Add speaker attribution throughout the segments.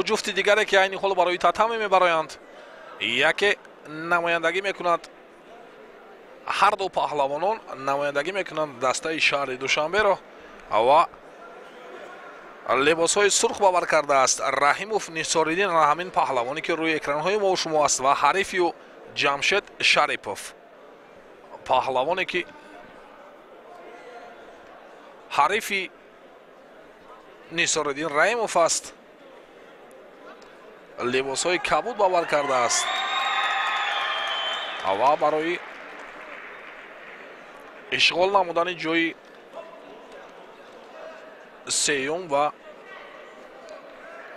Speaker 1: Ду ҷуфти дигаре ки айни ҳол барои татами мебароянд, яке намояндагӣ мекунад, ҳар ду паҳлавонон намояндагӣ мекунанд дастаи шаҳри Душанберо ва либосҳои сурх бавар кардааст Раҳимов Нисориддин, ҳамин паҳлавоне ки рӯи экранҳои мо шумо аст, ва ҳарифи ӯ Ҷамшед Шарипов, паҳлавоне ки ҳарифи Нисориддин Раҳимов аст, либосҳои кабуд бавар кардааст ва барои ишғол намудани ҷои сеюм ва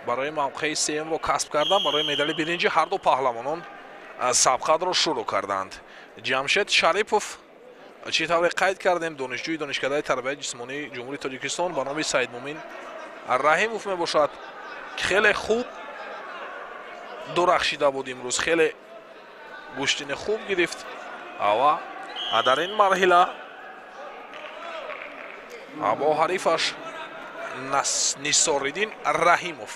Speaker 1: барои мавқеи сеюмро касб кардан барои медали биринҷӣ ҳар ду паҳлавонон сабқатро шурӯъ карданд. Ҷамшед Шарипов, чӣ тавре қайд кардем, донишҷӯи Донишкадаи тарбияи ҷисмонии Ҷумҳурии Тоҷикистон ба номи Саидмумин Раҳимов мебошад. Хеле хуб дурахшида буд имрӯз, хеле гӯштини хуб гирифт ва дар ин марҳила бо ҳарифаш Нисориддин Раҳимов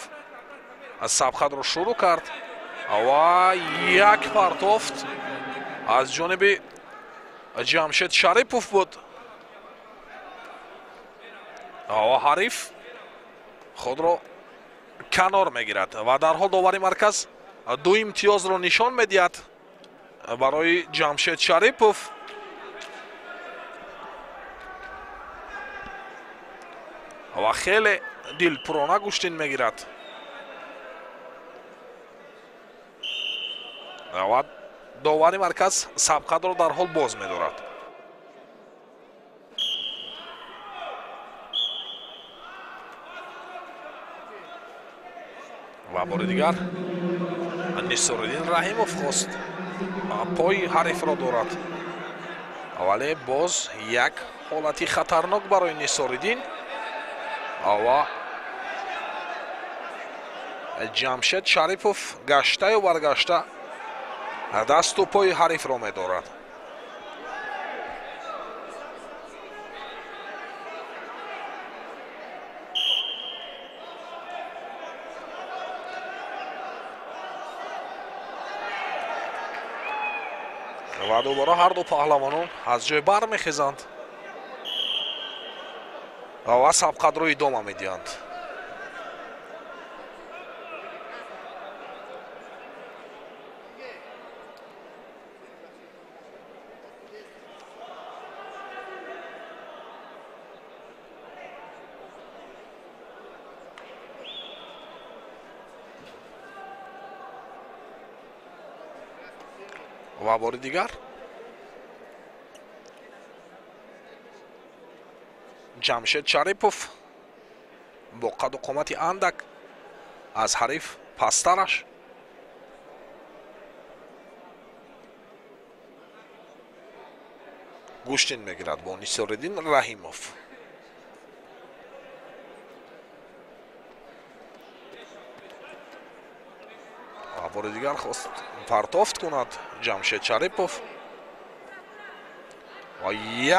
Speaker 1: сабқатро шурӯъ кард ва як партофт аз ҷониби Ҷамшед Шарипов буд ва ҳариф худро канор мегирад ва дарҳол довари марказ ду имтиёзро нишон медиҳад барои Ҷамшед Шарипов. Ва хеле дилпурона гӯштин мегирад ва довари марказ сабқатро дарҳол боз медорад. Ва бори дигар Нисориддин Раҳимов хост пои ҳарифро дорад, вале боз як ҳолати хатарнок барои Нисориддин ва Ҷамшед Шарипов гаштаю баргашта дасту пои ҳарифро медорад. Ва дубора ҳар ду паҳлавонон аз ҷой бармехезанд ва сабқатро идома медиҳанд. Ва бори дигар Ҷамшед Шарипов бо қаду қомати андак аз ҳариф пасттараш гӯштин мегирад бо Нисориддин Раҳимов. Ва бори дигар хост партофт кунад Ҷамшед Шарипов ва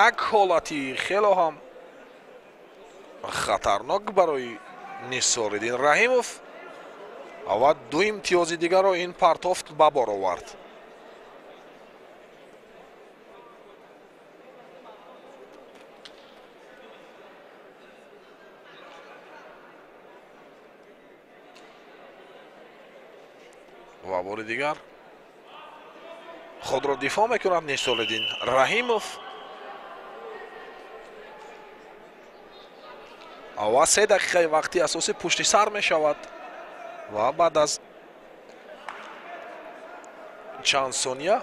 Speaker 1: як ҳолати хело ҳам хатарнок барои Нисориддин Раҳимов ва ду имтиёзи дигарро ин партофт ба бор овард. Ва бори дигар худро дифоъ мекунад Нисориддин Раҳимов ва 3 дақиқаи вақти асосӣ пушти сар мешавад ва баъд аз чанд сония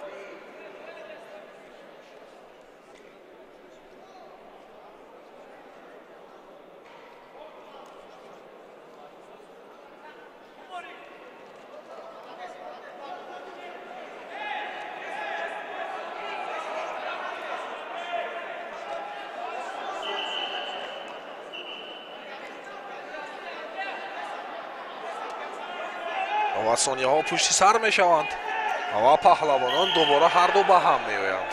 Speaker 1: ва сонияҳо пушти сар мешаванд ва паҳлавонон дубора ҳар ду ба ҳам меоянд.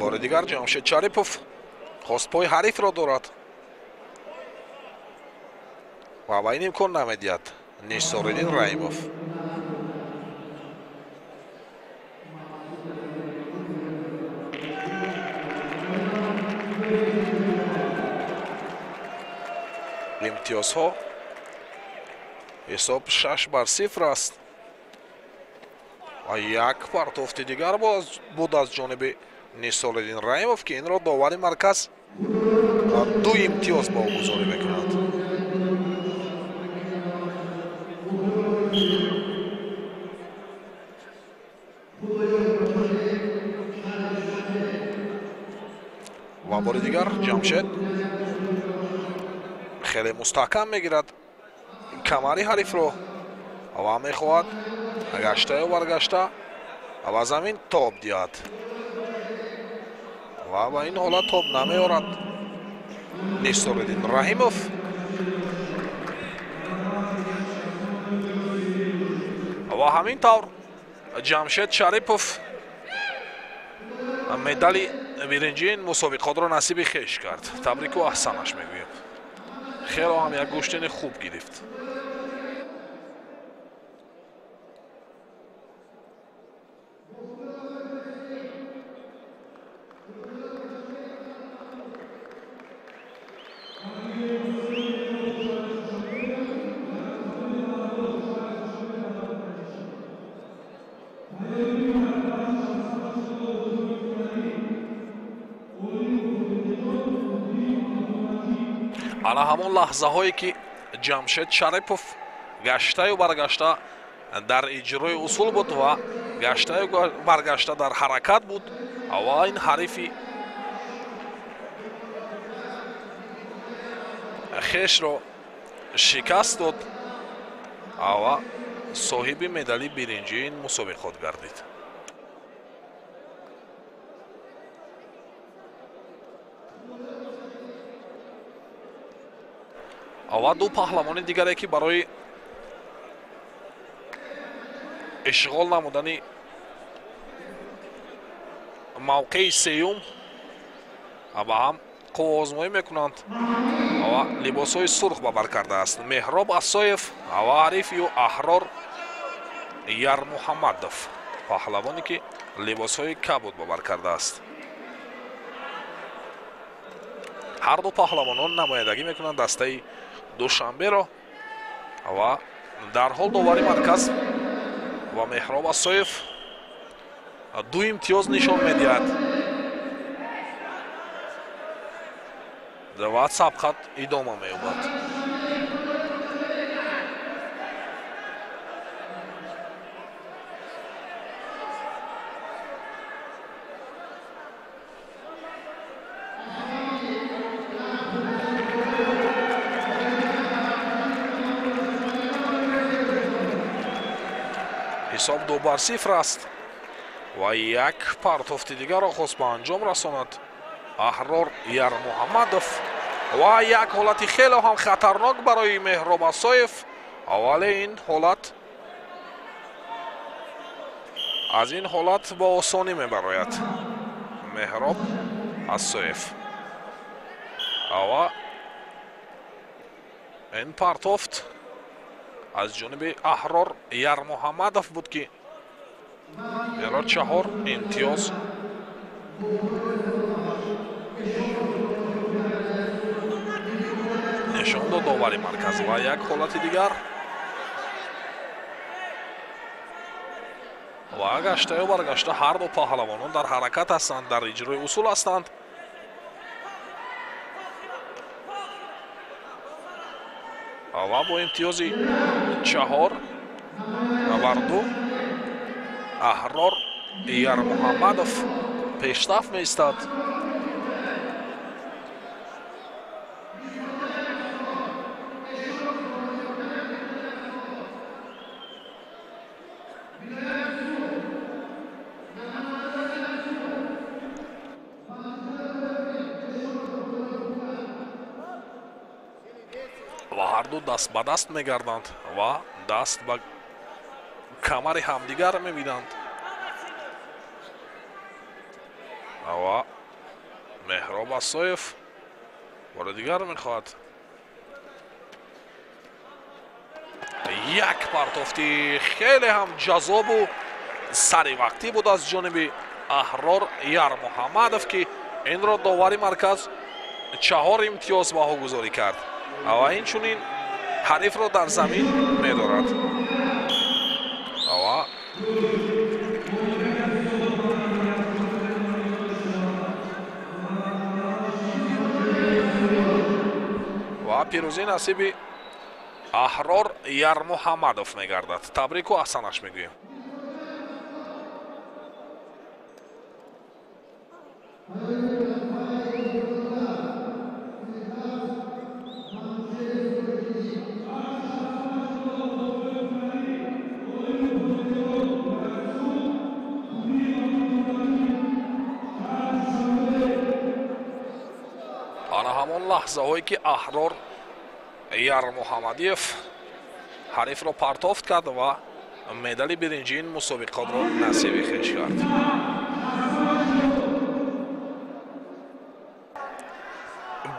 Speaker 1: Бори дигар Ҷамшед Шарипов Хост пои ҳарифро дорад ва ба ин имкон намедиҳад Нисориддин Раҳимов. Имтиёзҳо ҳисоб 6-0 аст ва як партофти дигар буд аз ҷониби Нисориддин Раҳимов, ки инро довари марказ 2 имтиёз ба ӯ гузорӣ мекунад. Ва бори дигар Ҷамшед хеле мустаҳкам мегирад камари ҳарифро ва мехоҳад гаштаю баргашта ва замин тоб диҳад ва ба ин ҳолат тоб намеорад Нисориддин Раҳимов. Ва ҳамин тавр Ҷамшед Шарипов медали биринҷии ин мусобиқотро насиби хеш кард. Табрику аҳсанаш мегӯем. Хело ҳам як гӯштини хуб гирифт. Ана ҳамон лаҳзаҳое ки Ҷамшед Шарипов гаштаю баргашта дар иҷрои усул буд ва гаштаю баргашта дар ҳаракат буд ва ин ҳарифи хешро шикаст дод ва соҳиби медали биринҷии ин мусобиқот гардид. Ва ду паҳлавони дигаре ки барои ишғол намудани мавқеи сеюм ба ҳам қувваозмоӣ мекунанд ва либосҳои сурх ба бар кардааст Меҳроб Асоев ва ҳарифи ӯ Аҳрор Ярмуҳаммадов, паҳлавоне ки либосҳои кабуд ба бар кардааст. Ҳар ду паҳлавонон намояндагӣ мекунанд дастаи Душанберо ва дар ҳол довари марказ ва Меҳроб Асоев 2 имтиёз нишон медиҳад ва сабқат идома меёбад. Ҳисоб 2-0 аст ва як партофти дигарро хост ба анҷом расонад Аҳрор Ярмуҳаммадов ва як ҳолати хеле ҳам хатарнок барои Меҳроб Асоев, вале ин ҳолат аз ин ҳолат бо осонӣ мебарояд Меҳроб Асоев ва ин партофт аз ҷониби Аҳрор Ярмуҳаммадов буд ки инро 4 имтиёз нишон дод довари марказ. Ва як ҳолати дигар ва гаштаю баргашта ҳар ду паҳлавонон дар ҳаракат ҳастанд, дар иҷрои усул ҳастанд. Ва бо имтиёзи 4-2 Аҳрор Ярмуҳаммадов пешсаф меистад. Ва ҳарду даст ба даст мегарданд ва даст ба камари ҳамдигар мебинанд ва Меҳроб Асоев бори дигар мехоҳад як партофти хеле ҳам ҷазобу саривақтӣ буд аз ҷониби Аҳрор Ярмуҳаммадов, ки инро довари марказ 4 имтиёз баҳогузорӣ кард ва инчунин ҳарифро дар замин медорад. Ва пирӯзӣ насиби Аҳрор Ярмуҳаммадов мегардад. Табрику аҳсанаш мегӯем. Ана ҳамон лаҳзаҳое ки Аҳрор Ярмуҳаммадиев ҳарифро партофт кард ва медали биринҷии ин мусобиқотро насиби хеш кард.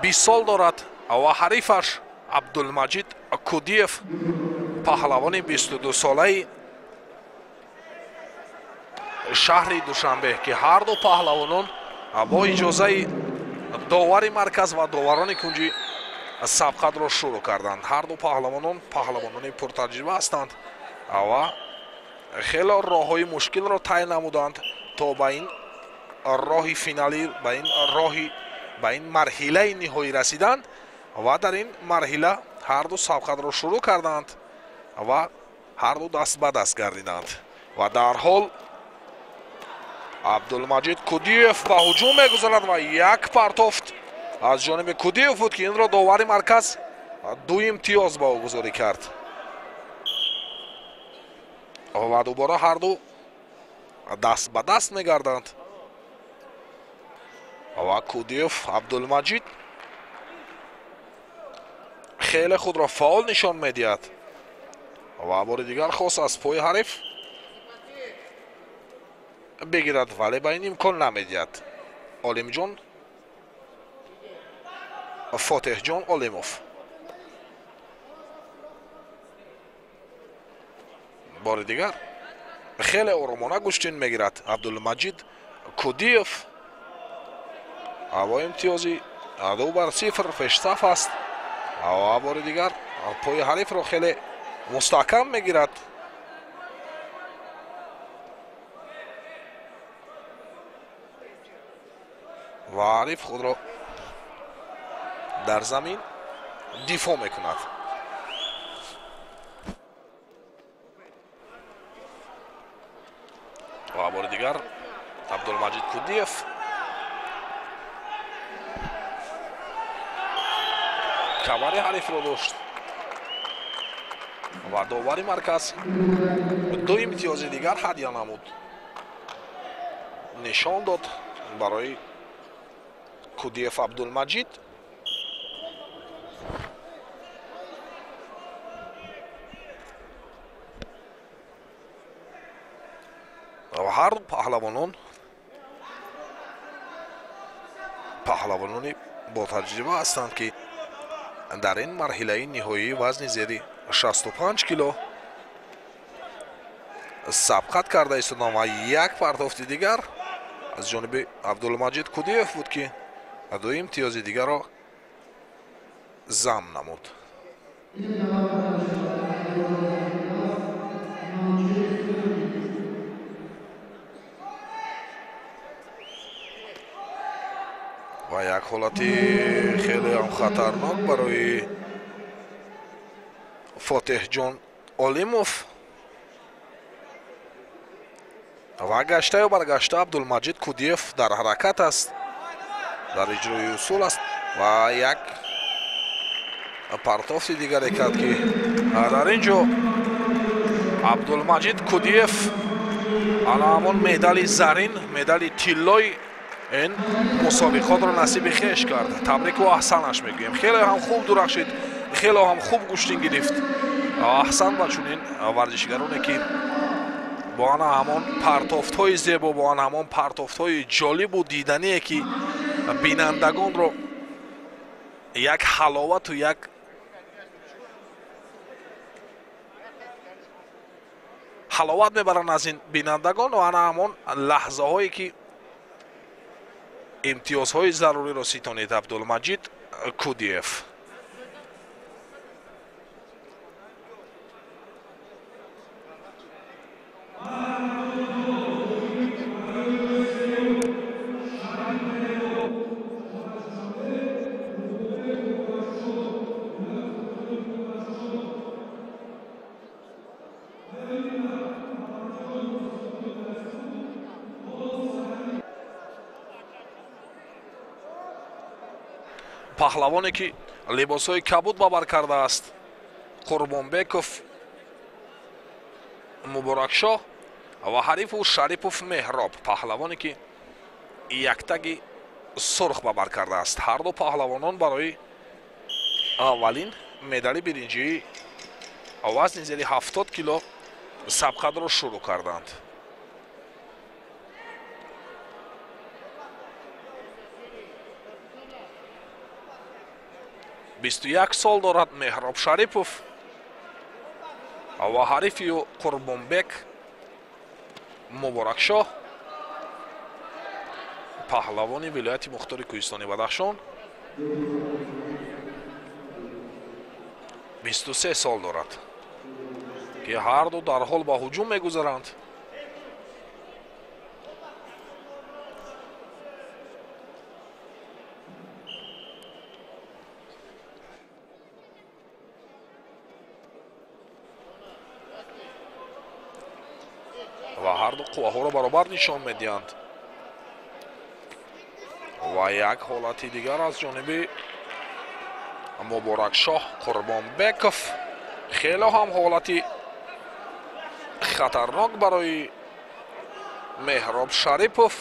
Speaker 1: 20 сол дорад ва ҳарифаш Абдулмаҷид Кудиев, паҳлавони 22-солаи шаҳри Душанбе, ки ҳарду паҳлавонон бо иҷозаи довари марказ ва доварони кунҷи сабқатро шурӯъ карданд. Ҳарду паҳлавонон паҳлавонони пуртаҷриба ҳастанд ва хеле роҳҳои мушкилро тай намуданд то ба ин роҳи финалӣ, ба ин марҳилаи ниҳоӣ расиданд ва дар ин марҳила ҳарду сабқатро шурӯъ карданд ва ҳарду даст ба даст гардиданд. Ва дарҳол Абдулмаҷид Кудиев ба ҳуҷум мегузарад ва як партофт аз ҷониби Кудиев буд, ки инро довари марказ 2 имтиёз ба ӯ гузорӣ кард. Ва дубора ҳарду даст ба даст мегарданд ва Кудиев Абдулмаҷид хеле худро фаъол нишон медиҳад ва бори дигар хост аз пои ҳариф бигирад, вале ба ин имкон намедиҳад. Олимҷон Фотеҳҷон Олимов бори дигар хеле оромона гӯштин мегирад. Абдулмаҷид Кудиев бо имтиёзи 2-0 пешсаф аст ва бори дигар пои ҳарифро хеле мустаҳкам мегирад. Ва ҳариф худро дар замин дифоъ мекунад. Ва бори дигар Абдулмаҷид Кудиев камари ҳарифро дошт ва довари марказ 2 имтиёзи дигар ҳадя намуд, нишон дод барои Кудиев Абдулмаҷид. Ва ҳар паҳлавонони ботаҷриба ҳастанд, ки дар ин марҳилаи ниҳоии вазни зери 65 кило сабқат карда истоданд ва як партофти дигар аз ҷониби Абдулмаҷид Кудиев буд, ки 2 имтиёзи дигарро зам намуд. Ва як ҳолати хеле ҳам хатарнок барои Фотеҳҷон Олимов ва гаштаю баргашта Абдулмаҷид Кудиев дар ҳаракат аст, дар иҷрои усул аст ва як партофти дигаре кард, ки дар ин ҷо Абдулмаҷид Кудиев ана ҳамон медали зарин, медали тиллои ин мусобиқотро насиби хеш кард. Табрику аҳсанаш мегӯем. Хеле ҳам хуб дурахшид, хеле ҳам хуб гӯштин гирифт. Аҳсан ба чунин варзишгароне, ки бо ана ҳамон партофтҳои зебо, бо ана ҳамон партофтҳои ҷолибу дидание, ки Бинандагонро як ҳаловату як ҳаловат мебаранд аз ин бинандагон ва ана ҳамон лаҳзаҳое ки имтиёзҳои заруриро ситонид Абдулмаҷид Кудиев. Паҳлавоне ки либосҳои кабуд ба бар кардааст Қурбонбеков Муборакшоҳ ва ҳарифу Шарипов Меҳроб, паҳлавоне ки яктаги сурх ба бар кардааст. Ҳарду паҳлавонон барои аввалин медали биринҷии вазни зери 70 кило сабқатро шурӯъ карданд. 21 сол дорад Меҳроб Шарипов ва ҳарифи ӯ Қурбонбек Муборакшоҳ, паҳлавони вилояти мухтори кӯҳистони Бадахшон, 23 сол дорад, ки ҳарду дарҳол ба ҳуҷум мегузаранд. Ва ҳарду қувваҳоро баробар нишон медиҳанд. Ва як ҳолати дигар аз ҷониби Муборакшоҳ Қурбонбеков, хеле ҳам ҳолати хатарнок барои Меҳроб Шарипов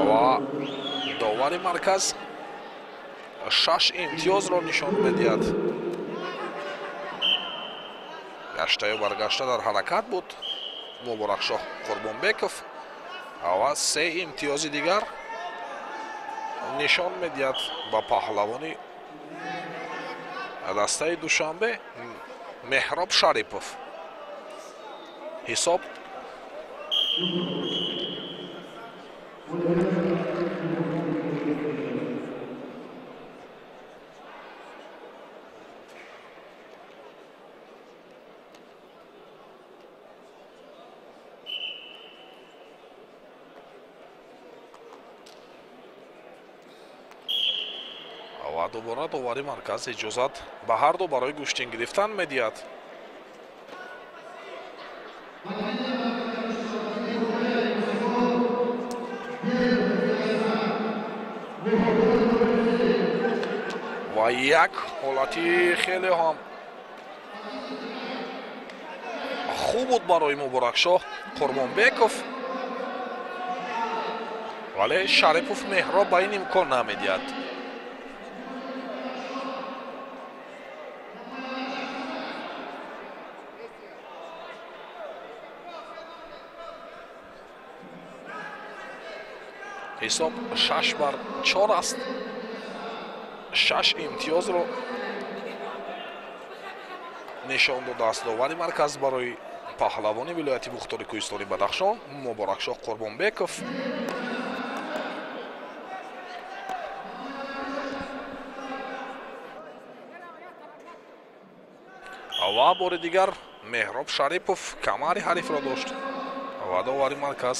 Speaker 1: ва довари марказ 6 имтиёзро нишон медиҳад. Гаштаю баргашта дар ҳаракат буд Муборакшоҳ Қурбонбеков ва 3 имтиёзи дигар нишон медиҳад ба паҳлавони дастаи Душанбе Меҳроб Шарипов. Ҳисоб ва дубора довари марказ иҷозат ба ҳарду барои гӯштин гирифтан медиҳад. Ва як ҳолати хеле ҳам хуб буд барои Муборакшоҳ Қурбонбеков, вале Шарипов Меҳроб ба ин имкон намедиҳад. Ҳисоб 6-4 аст. 6 имтиёзро нишон додааст довари марказ барои паҳлавони вилояти мухтори кӯҳистони Бадахшон Муборакшоҳ Қурбонбеков. Ва бори дигар Меҳроб Шарипов камари ҳарифро дошт ва довари марказ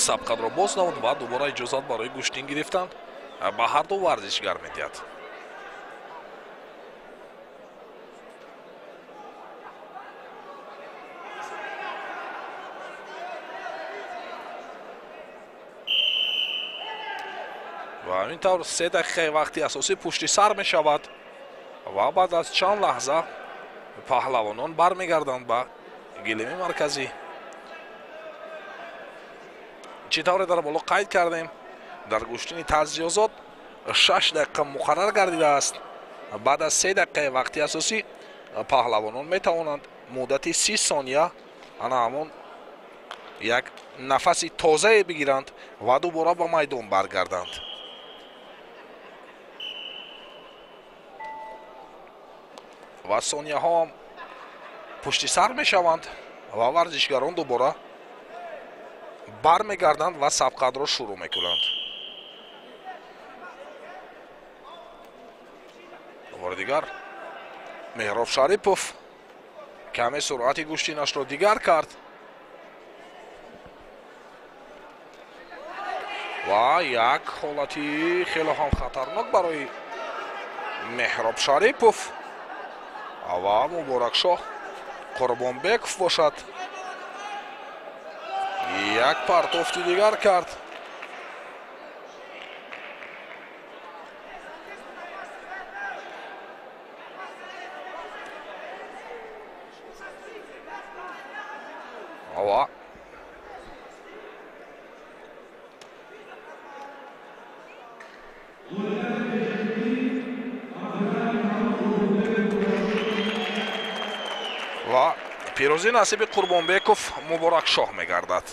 Speaker 1: сабқатро боз намуд ва дубора иҷозат барои гӯштин гирифтан ба ҳарду варзишгар медиҳад. Ва ҳамин тавр 3 дақиқаи вақти асосӣ пушти сар мешавад ва баъд аз чанд лаҳза паҳлавонон бармегарданд ба гилеми марказӣ. Чӣ тавре дар боло қайд кардем, дар гӯштини тарзи озод 6 дақиқа муқаррар гардидааст. Баъд аз 3 дақиқаи вақти асосӣ паҳлавонон метавонанд муддати 30 сония Ана ҳамон як нафаси тозае бигиранд ва дубора ба майдон баргарданд. Ва сонияҳо ҳам пушти сар мешаванд ва варзишгарон дубора бармегарданд ва сабқатро шурӯъ мекунанд. Бори дигар Меҳроб Шарипов каме суръати гӯштинашро дигар кард ва як ҳолати хеле ҳам хатарнок барои Меҳроб Шарипов ва Муборакшоҳ Қурбонбеков бошад. Як партофти дигар кард. Ва пирӯзӣ насиби Қурбонбеков Муборакшоҳ мегардад.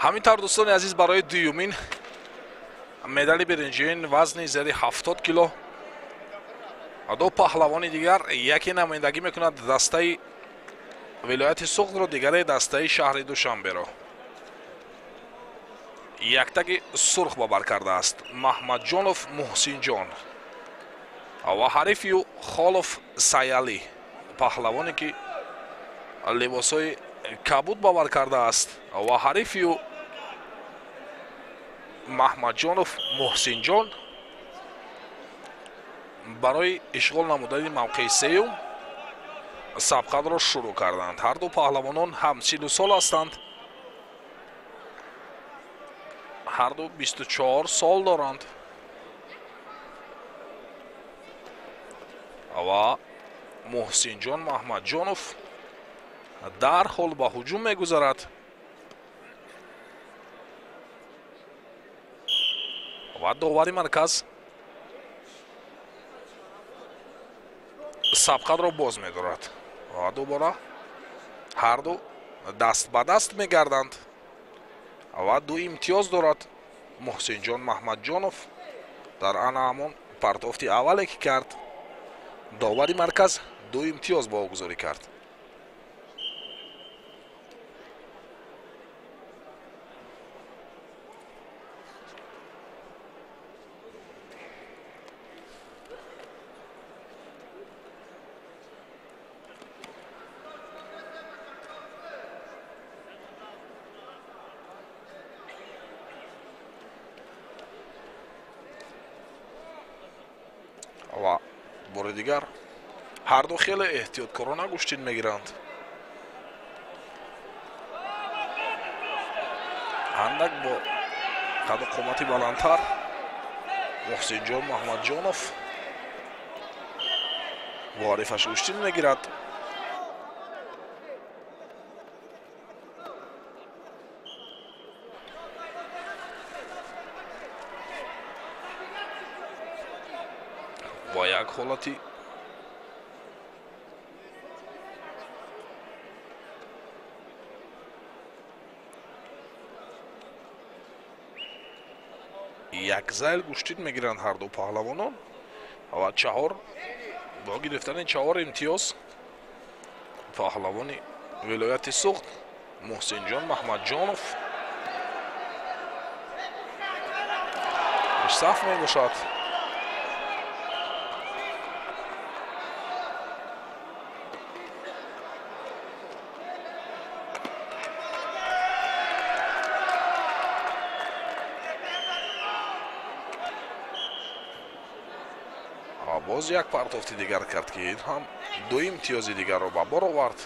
Speaker 1: Ҳамин тавр, дӯстони азиз, барои дуюмин медали биринҷин вазни зери 70 кило ду паҳлавони дигар, яке намояндагӣ мекунад дастаи вилояти Суғдро, дигаре дастаи шаҳри Душанберо. Яктаги сурх ба бар кардааст Маҳмадҷонов Муҳсинҷон ва ҳарифи ӯ Холов Саялӣ, паҳлавоне ки либосҳои кабуд ба бар кардааст ва ҳарифи ӯ Маҳмадҷонов Муҳсинҷон барои ишғол намудани мавқеи сеюм сабқатро шурӯъ карданд. Ҳар ду паҳлавонон ҳам 30 сол ҳастанд, ҳар ду 24 сол доранд ва Муҳсинҷон Маҳмадҷонов дарҳол ба ҳуҷум мегузарад. Ва довари марказ сабқатро боз медорад ва дубора ҳар ду даст ба даст мегарданд ва ду имтиёз дорад Муҳсинҷон Маҳмадҷонов дар ана ҳамон партофти аввале ки кард, довари марказ ду имтиёз ба ӯ гузорӣ кард. Ва бори дигар ҳар ду хеле эҳтиёткорона гӯштин мегиранд. Андак бо қаду қомати баландтар Муҳсинҷон Маҳмадҷонов бо ҳарифаш гӯштин мегирад. Бо як ҳолати Як зайл гӯштин мегиранд ҳарду паҳлавонон ва чаҳор бо гирифтани 4 имтиёз паҳлавони вилояти Суғд Муҳсинҷон Маҳмадҷонов пешсаф мебошад. Боз як партофти дигар кард, ки ин ҳам 2 имтиёзи дигарро ба бор овард.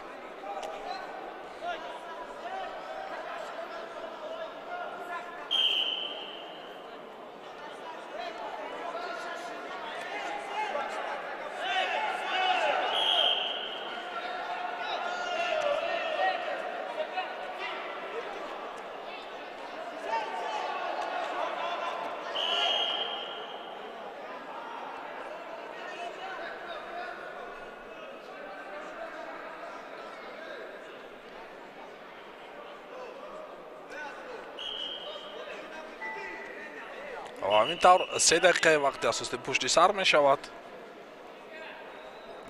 Speaker 1: Ва ҳамин тавр 3 дақиқаи вақти асосӣ пушти сар мешавад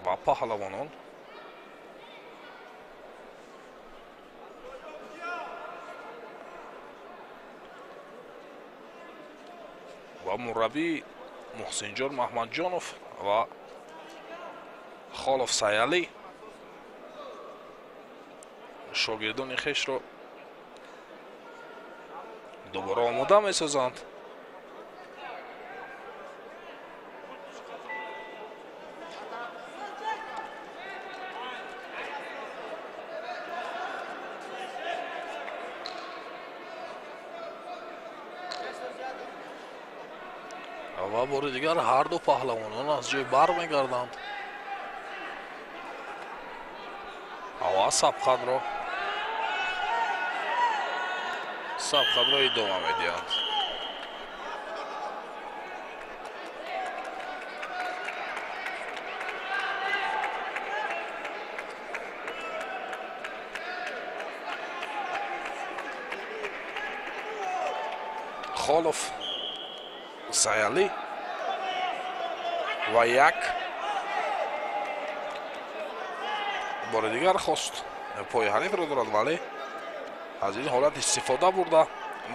Speaker 1: ва паҳлавонон ва мураббӣ Муҳсинҷон Маҳмадҷонов ва Холов Саялӣ шогирдони хешро дубора омода месозанд. Ва бори дигар ҳарду паҳлавонон аз ҷой бармегарданд ва сабқатро идома медиҳанд. Холов Саялӣ ва як бори дигар хост пои ҳарифро дорад, вале аз ин ҳолат истифода бурда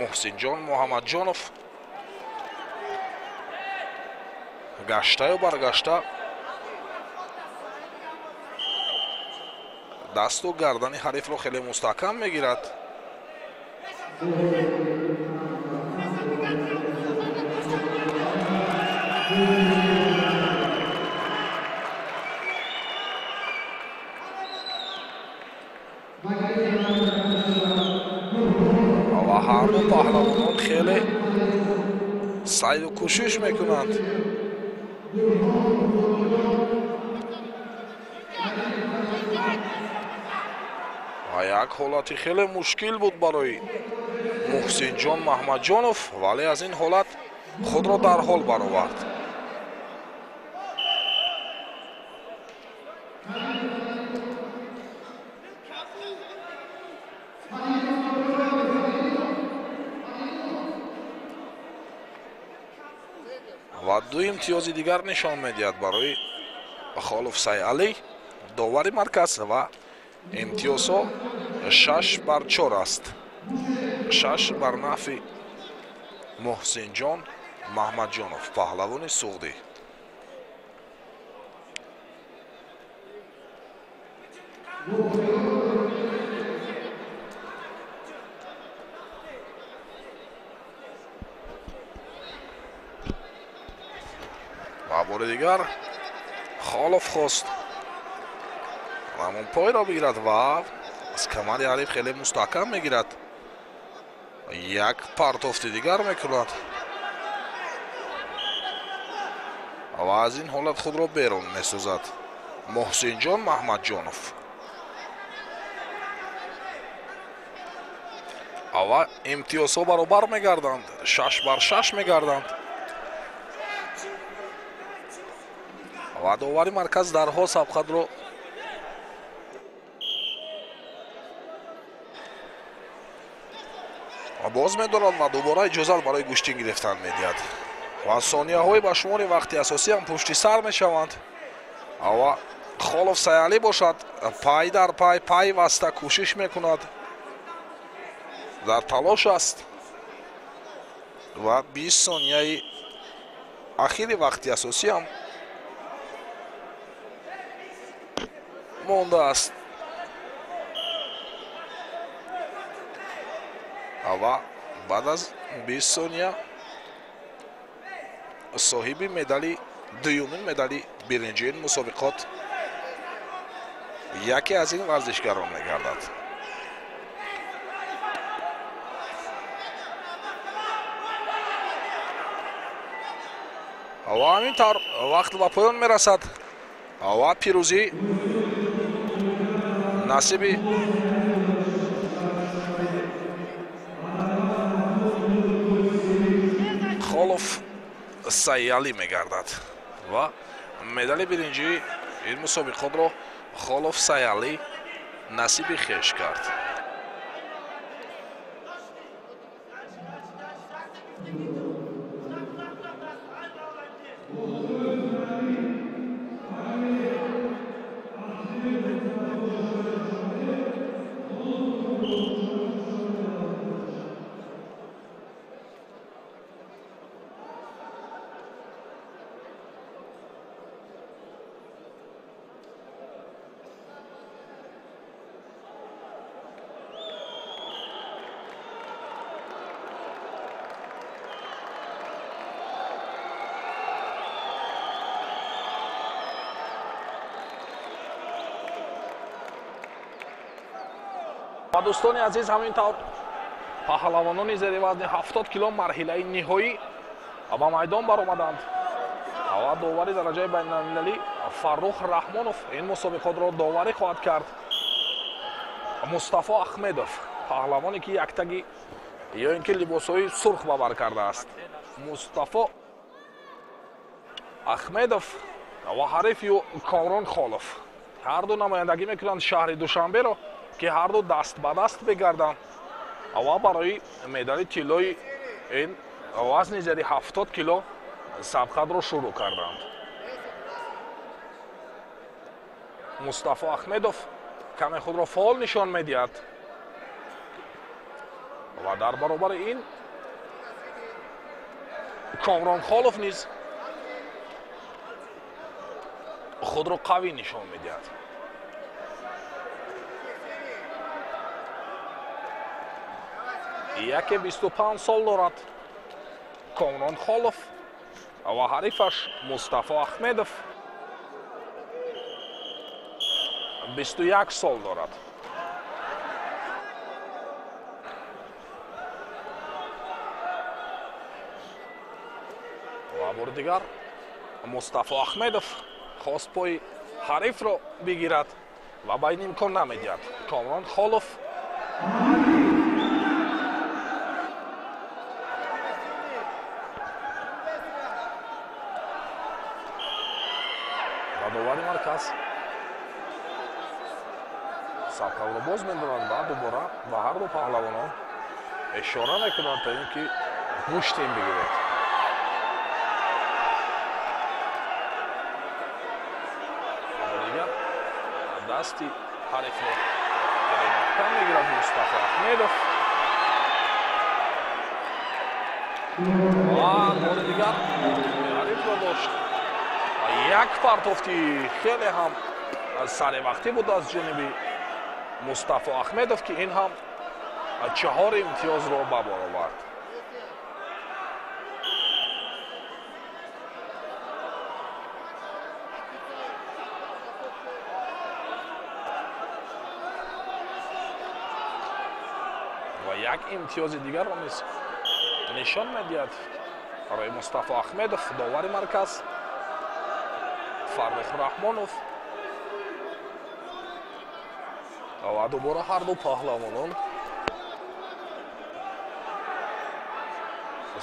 Speaker 1: Муҳсинҷон Муҳаммадҷонов гаштаю баргашта дасту гардани ҳарифро хеле мустаҳкам мегирад. Ва ҳарду паҳлавонон хеле саъю кӯшиш мекунанд. Ва як ҳолати хеле мушкил буд барои Муҳсинҷон Маҳмадҷонов, вале аз ин ҳолат худро дарҳол баровард. Ва 2 имтиёзи дигар нишон медиҳад барои Холов Сайалӣ, довари марказ, ва имтиёзҳо 6-4 аст. 6 бар нафи Муҳсинҷон Маҳмадҷонов, паҳлавони Суғдӣ. Ва бори дигар Холов хост ҳамон пойро бигирад ва аз камари ҳариф хеле мустаҳкам мегирад. Як партофти дигар мекунад ва аз ин ҳолат худро берун месозад Муҳсинҷон Маҳмадҷонов. Ва имтиёзҳо баробар мегарданд, 6-6 мегарданд. Ва довари марказ дарҳол сабқатро Боз медорад ва дубора иҷозат барои гӯштин гирифтан медиҳад. Ва сонияҳои ба шумори вақти асосӣ ҳам пушти сар мешаванд. Ва Холов Сайалӣ бошад пай дар пай пайваста кӯшиш мекунад, дар талош аст ва 20 сонияи ахири вақти асосӣ ҳам мондааст. Ва баъд аз 20 сония соҳиби медали дуюмин медали биринҷии мусобиқот яке аз ин варзишгарон мегардад. Ва ҳамин тавр вақт ба поён мерасад ва пирӯзӣ насиби Холов Сайалӣ мегардад ва медали биринҷии ин мусобиқотро Холов Сайалӣ насиби хеш кард. Ва дӯстони азиз, ҳамин тавр паҳлавонони зери вазни 70 кило марҳилаи ниҳоӣ ба майдон баромаданд. Ва довари дараҷаи байналмилалӣ Фаррух Раҳмонов ин мусобиқотро доварӣ хоҳад кард. Мустафо Ахмедов, паҳлавоне ки яктаги ё ин ки либосҳои сурх ба бар кардааст. Мустафо Ахмедов ва ҳарифи ӯ Комрон Холов ҳарду намояндагӣ мекунанд шаҳри Душанберо, ки ҳарду даст ба даст бигарданд ва барои медали тиллои ин вазни зери 70 кило сабқатро шурӯъ карданд. Мустафо Ахмедов каме худро фаъол нишон медиҳад ва дар баробари ин Комрон Холов низ худро қавӣ нишон медиҳад. Яке 25 сол дорад Комрон Холов ва ҳарифаш Мустафо Ахмедов 21 сол дорад. Ва бори дигар Мустафо Ахмедов хост пои ҳарифро бигирад ва ба ин имкон намедиҳад. Комрон Холов довари марказ сабқавро боз медоранд ва дубора ба ҳарду паҳлавонон ишора мекунанд то ин ки гӯштин бигиред. Дигар дасти ҳарифро хеле маҳкам мегирад Мустафо Ахмедов ва бори дигар ҳарифро дошт. Як партофти хеле ҳам саривақтӣ буд аз ҷониби Мустафо Ахмедов, ки ин ҳам 4 имтиёзро ба бор овард. Ва як имтиёзи дигарро низ нишон медиҳад барои Мустафо Ахмедов довари марказ Фаррух Раҳмонов. Ва дубора ҳарду паҳлавонон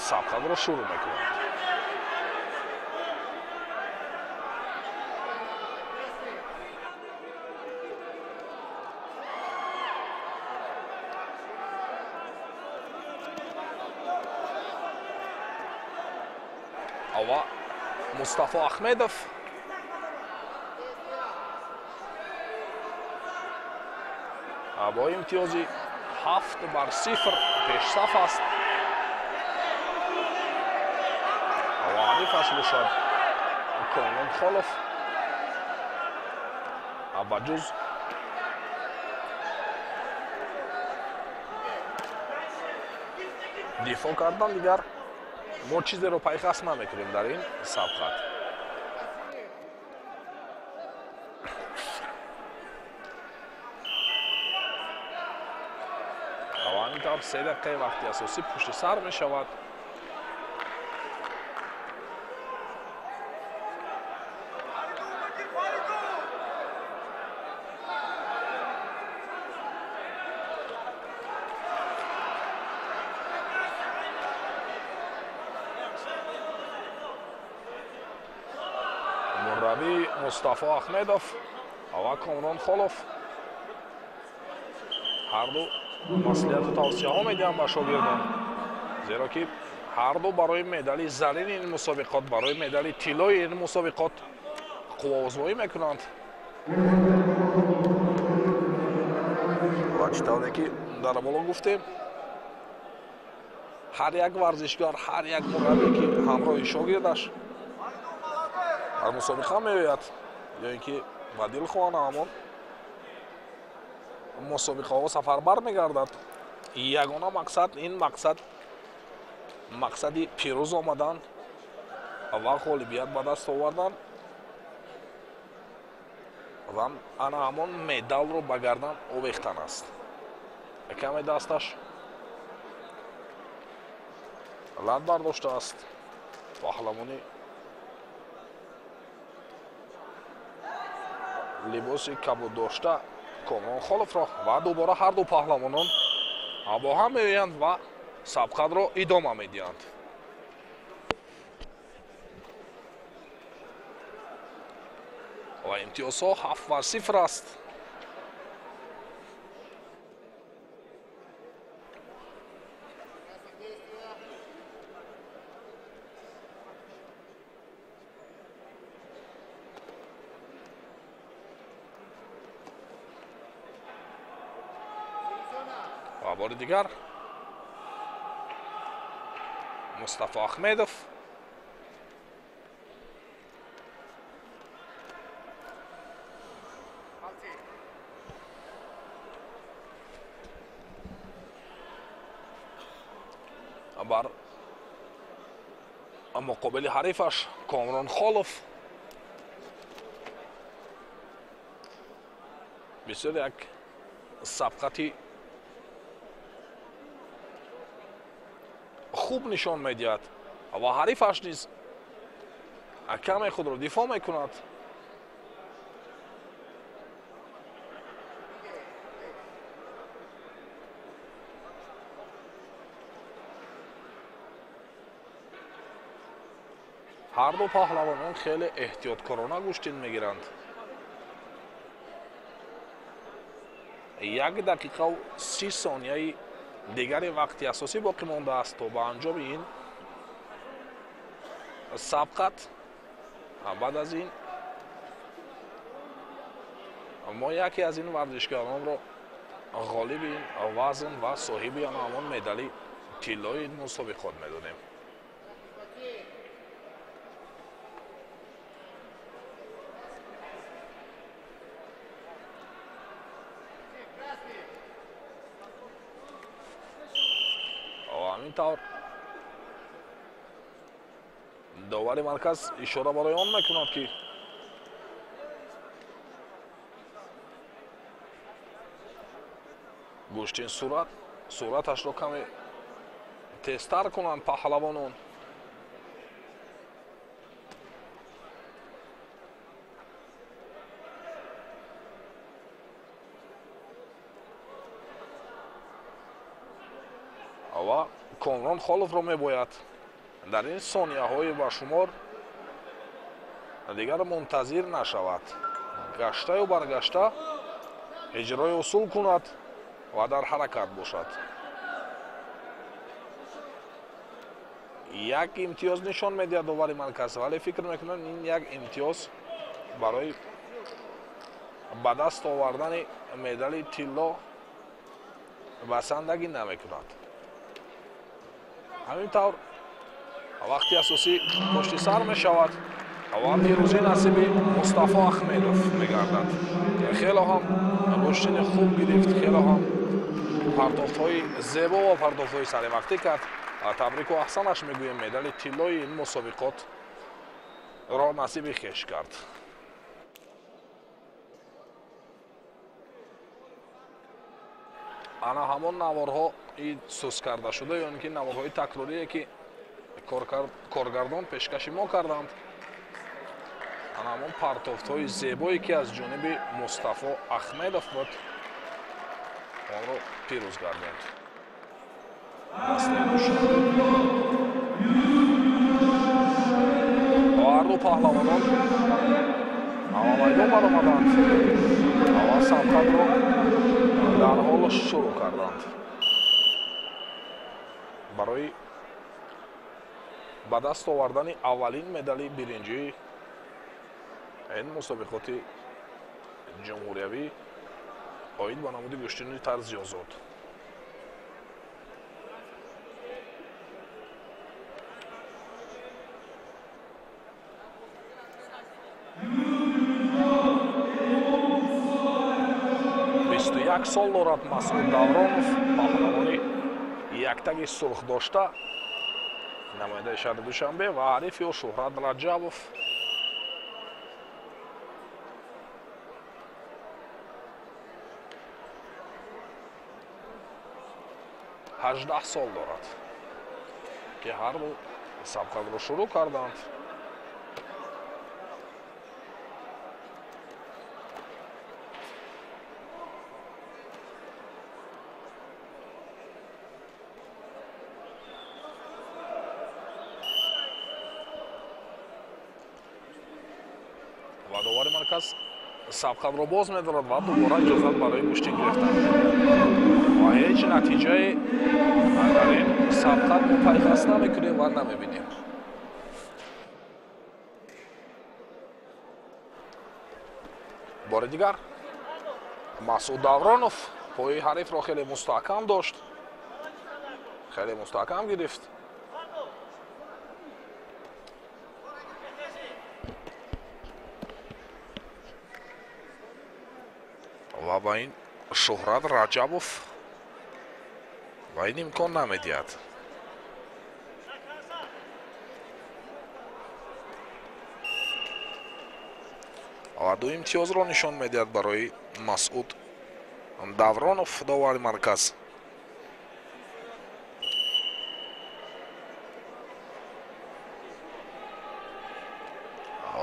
Speaker 1: сабқатро шурӯъ мекунанд. Ва Мустафо Ахмедов бо имтиёзи 7-0 пешсаф аст. Ва ҳарифаш бошад Комрон Холов ба ҷуз дифоъ кардан дигар мо чизеро пайхас намекунем дар ин сабқат. Ва ҳамин тавр 3 дақиқаи вақти асосӣ пушти сар мешавад. Мураббӣ Мустафо Ахмедов ва Комрон Холов ҳарду маслиҳату тавсияҳо медиҳанд ба шогирдон, зеро ки ҳарду барои медали зарини ин мусобиқот, барои медали тиллои ин мусобиқот қувваозмоӣ мекунанд. Ва чӣ тавре ки дар боло гуфтем, ҳар як варзишгар, ҳар як мураббӣ ки ҳамроҳи шогирдаш дар мусобиқа меояд ё ин ки ба дилхоҳ ҳамон мусобиқаҳо сафарбар мегардад, ягона мақсад ин мақсад мақсади пирӯз омадан ва ғолибият ба даст овардан ва ана ҳамон медалро ба гардан овехтан аст. Каме дасташ лат бардоштааст паҳлавони либоси кабуд дошта Комрон Холовро ва дубора ҳарду паҳлавонон бо ҳам меоянд ва сабқатро идома медиҳанд. Ва имтиёзҳо 7-0 аст. Ва бори дигар Мустафо Ахмедов бар муқобили ҳарифаш Комрон Холов бисёр як сабқати хуб нишон медиҳад ва ҳарифаш низ каме худро дифоъ мекунад. Ҳарду паҳлавонон хеле эҳтиёткорона гӯштин мегиранд. 1 дақиқаву 30 сонияи дигари вақти асосӣ боқӣ мондааст то ба анҷоми ин сабқат. Баъд аз ин мо яке аз ин варзишгаронро ғолиби ин вазн ва соҳиби ҳамон медали тиллои ин мусобиқот медонем. Ҳамин тавр довари марказ ишора барои он мекунад, ки гӯштин сураташро каме тезтар кунанд паҳлавонон. Ва Комрон Холовро мебояд дар ин сонияҳои ба шумор дигар мунтазир нашавад, гаштаю баргашта иҷрои усул кунад ва дар ҳаракат бошад. Як имтиёз нишон медиҳад довари марказ, вале фикр мекунам ин як имтиёз барои ба даст овардани медали тилло басандагӣ намекунад. Ҳамин тавр вақти асосӣ пушти сар мешавад ва пирӯзӣ насиби Мустафо Ахмедов мегардад. Хело ҳам гӯштини хуб гирифт, хело ҳам пардохтҳои зебо ва пардохтҳои саривақтӣ кард. Табрику аҳсанаш мегӯем, медали тиллои ин мусобиқот ро насиби хеш кард. Ана ҳамон наворҳои сус карда шуда ё ин ки наворҳои такрорие ки коргардон пешкаши мо карданд, ана ҳамон партофтҳои зебое ки аз ҷониби Мустафо Ахмедов буд, онро пирӯз гардонд. Ҳарду паҳлавонон ҳавамайдон баромаданд ва сабқатро дар ҳол шурӯъ карданд. Барои ба даст овардани аввалин медали биринҷии ин мусобиқоти ҷумҳуриявӣ оид ба намуди гӯштини тарзи озод. Як сол дорад Масъуд Давронов, паҳлавони яктаги сурх дошта, намояндаи шаҳри Душанбе, ва ҳарифи ӯ Шӯҳрат Раҷабов. 18 сол дорад, ки ҳарду сабқатро шурӯъ карданд. Ва довари марказ сабқатро боз медорад ва дубора иҷозат барои гӯштин гирифтан. Ва ҳеҷ натиҷае дар ин сабқат мо пайхас намекунем ва намебинем. Бори дигар Масъуд Давронов пои ҳарифро хеле мустаҳкам дошт, хеле мустаҳкам гирифт. Ва ба ин Шӯҳрат Раҷабов ва ин имкон намедиҳад. Ва ду имтиёзро нишон медиҳад барои Масъуд Давронов довари марказ.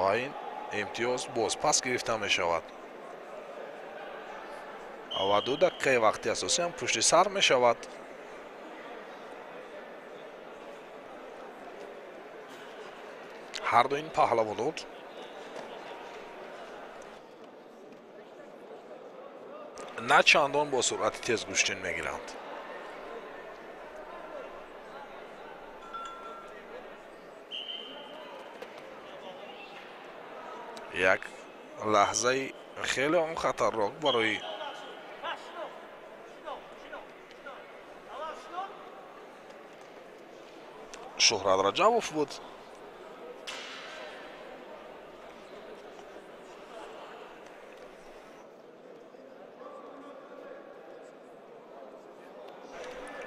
Speaker 1: Ва ин имтиёз боз пас гирифта мешавад. Ва 2 дақиқаи вақти асосӣ ҳам пушти сар мешавад. Ҳарду ин паҳлавонон на чандон бо суръати тез гӯштин мегиранд. Як лаҳзаи хеле он хатарнок барои Шӯҳрат Раҷабов буд.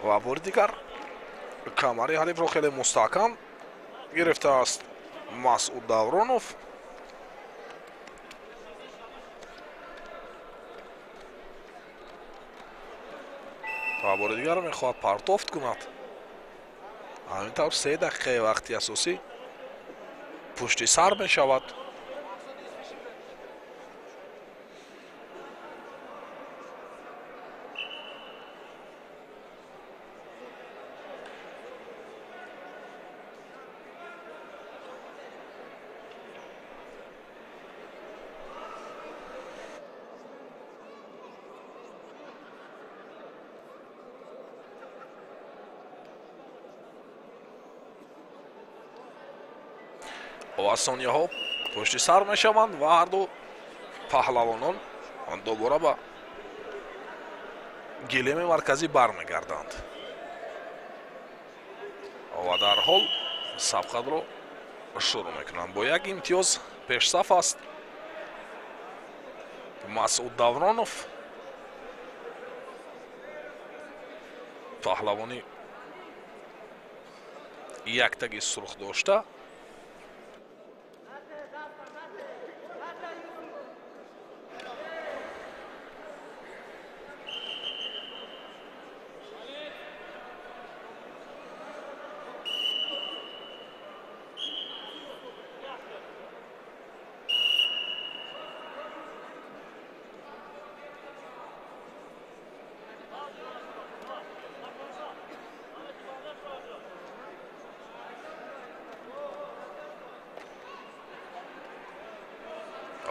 Speaker 1: Ва бори дигар камари ҳарифро хеле мустаҳкам гирифтааст Масъуд Давронов. Ва бори дигар мехоҳад партофт кунад. Ҳамин тавр 3 дақиқаи вақти асосӣ пушти сар мешавад. Ва сонияҳо пушти сар мешаванд ва ҳарду паҳлавонон дубора ба гилеми марказӣ бармегарданд ва дарҳол сабқатро шурӯъ мекунанд. Бо як имтиёз пешсаф аст Масъуд Давронов, паҳлавони яктаги сурх дошта.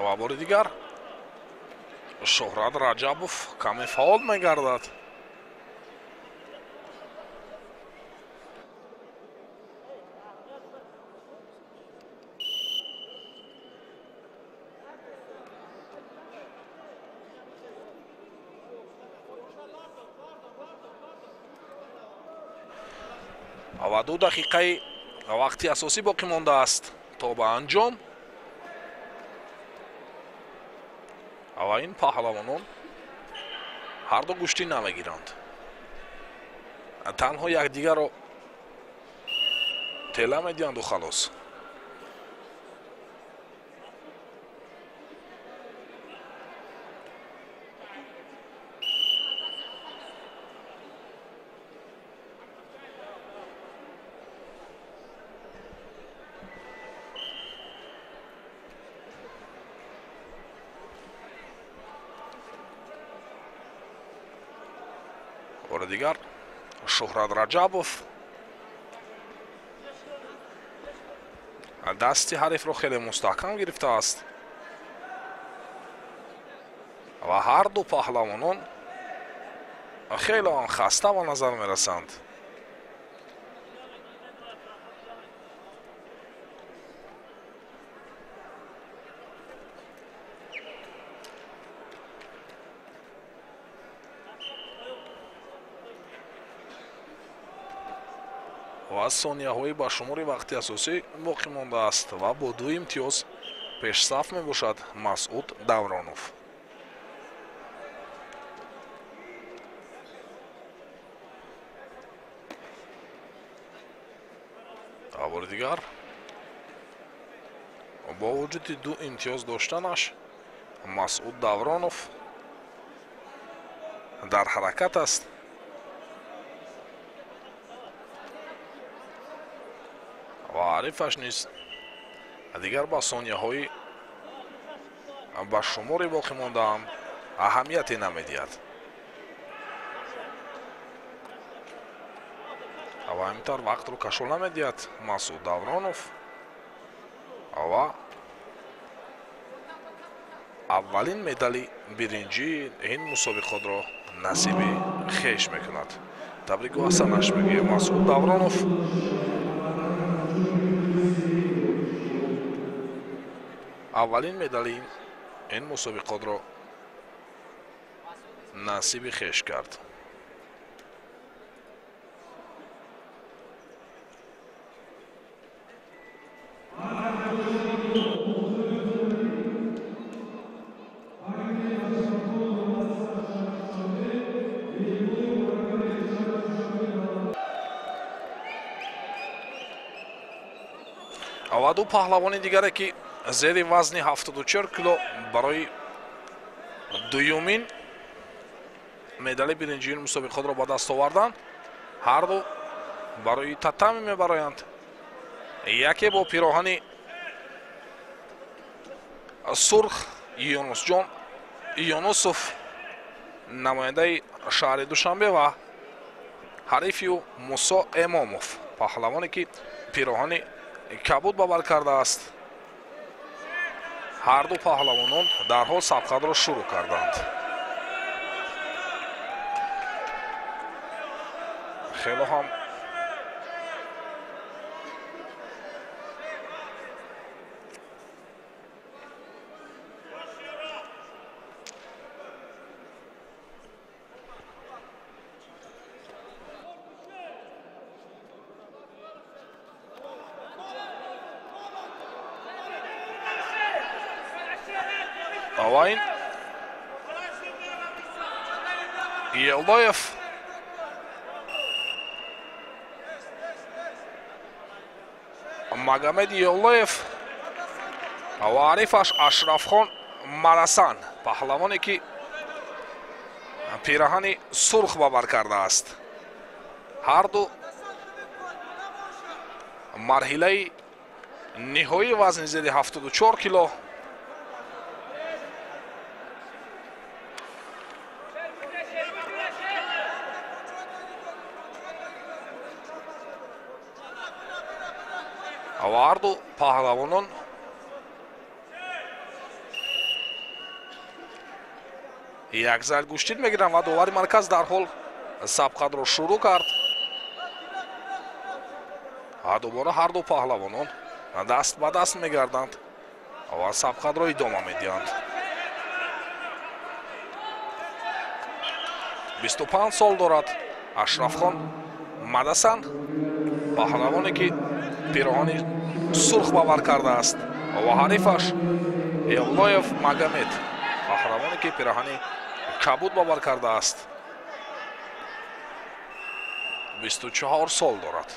Speaker 1: Ва бори дигар Шӯҳрат Раҷабов каме фаъол мегардад. Ва 2 дақиқаи вақти асосӣ боқӣ мондааст то ба анҷом. Ва ин паҳлавонон ҳарду гӯштӣ намегиранд, танҳо якдигарро тела медиҳанду халос. Бори дигар Шӯҳрат Раҷабов дасти ҳарифро хеле мустаҳкам гирифтааст ва ҳарду паҳлавонон хеле ҳам хаста ба назар мерасанд. Ва сонияҳои ба шумори вақти асосӣ боқӣ мондааст ва бо 2 имтиёз пешсаф мебошад Масъуд Давронов. Ва бори дигар бо вуҷуди 2 имтиёз доштанаш Масъуд Давронов дар ҳаракат аст. Ва ҳарифаш низ дигар ба сонияҳои ба шумори боқӣ мондаам аҳамияте намедиҳад. Ва ҳаминтавр вақтро кашол намедиҳад Масъуд Давронов ва аввалин медали биринҷии ин мусобиқотро насиби хеш мекунад. Табрику ҳасанаш мегӯяд Масъуд Давронов. Аввалин медали ин мусобиқотро насиби хеш кард. Ва ду паҳлавони дигаре ки зери вазни 74 кило барои дуюмин медали биринҷии мусобиқотро ба даст оварданд, ҳарду барои татами мебароянд. Яке бо пироҳани сурх Юнусҷон Юнусов, намояндаи шаҳри Душанбе, ва ҳарифи ӯ Мусо Эмомов, паҳлавоне ки пироҳани кабуд ба бар кардааст. Ҳарду паҳлавонон дарҳол сабқатро шурӯъ карданд. Хело ҳам Ва ин Елдоев Магомед Елдоев ва ҳарифаш Ашрафхон Марасан, паҳлавоне ки пираҳани сурх ба бар кардааст. Ҳарду марҳилаи ниҳоии вазни зери 74 кило. Ва ҳарду паҳлавонон як зал гӯштин мегиранд ва довари марказ дарҳол сабқатро шурӯъ кард. Дубора ҳарду паҳлавонон даст ба даст мегарданд ва сабқатро идома медиҳанд. 25 сол дорад Ашрафхон Мадасан, паҳлавоне ки пироҳани сурх ба бар кардааст, ва ҳарифаш Елдоев Магомед, паҳлавоне ки пироҳани кабуд ба бар кардааст, 24 сол дорад.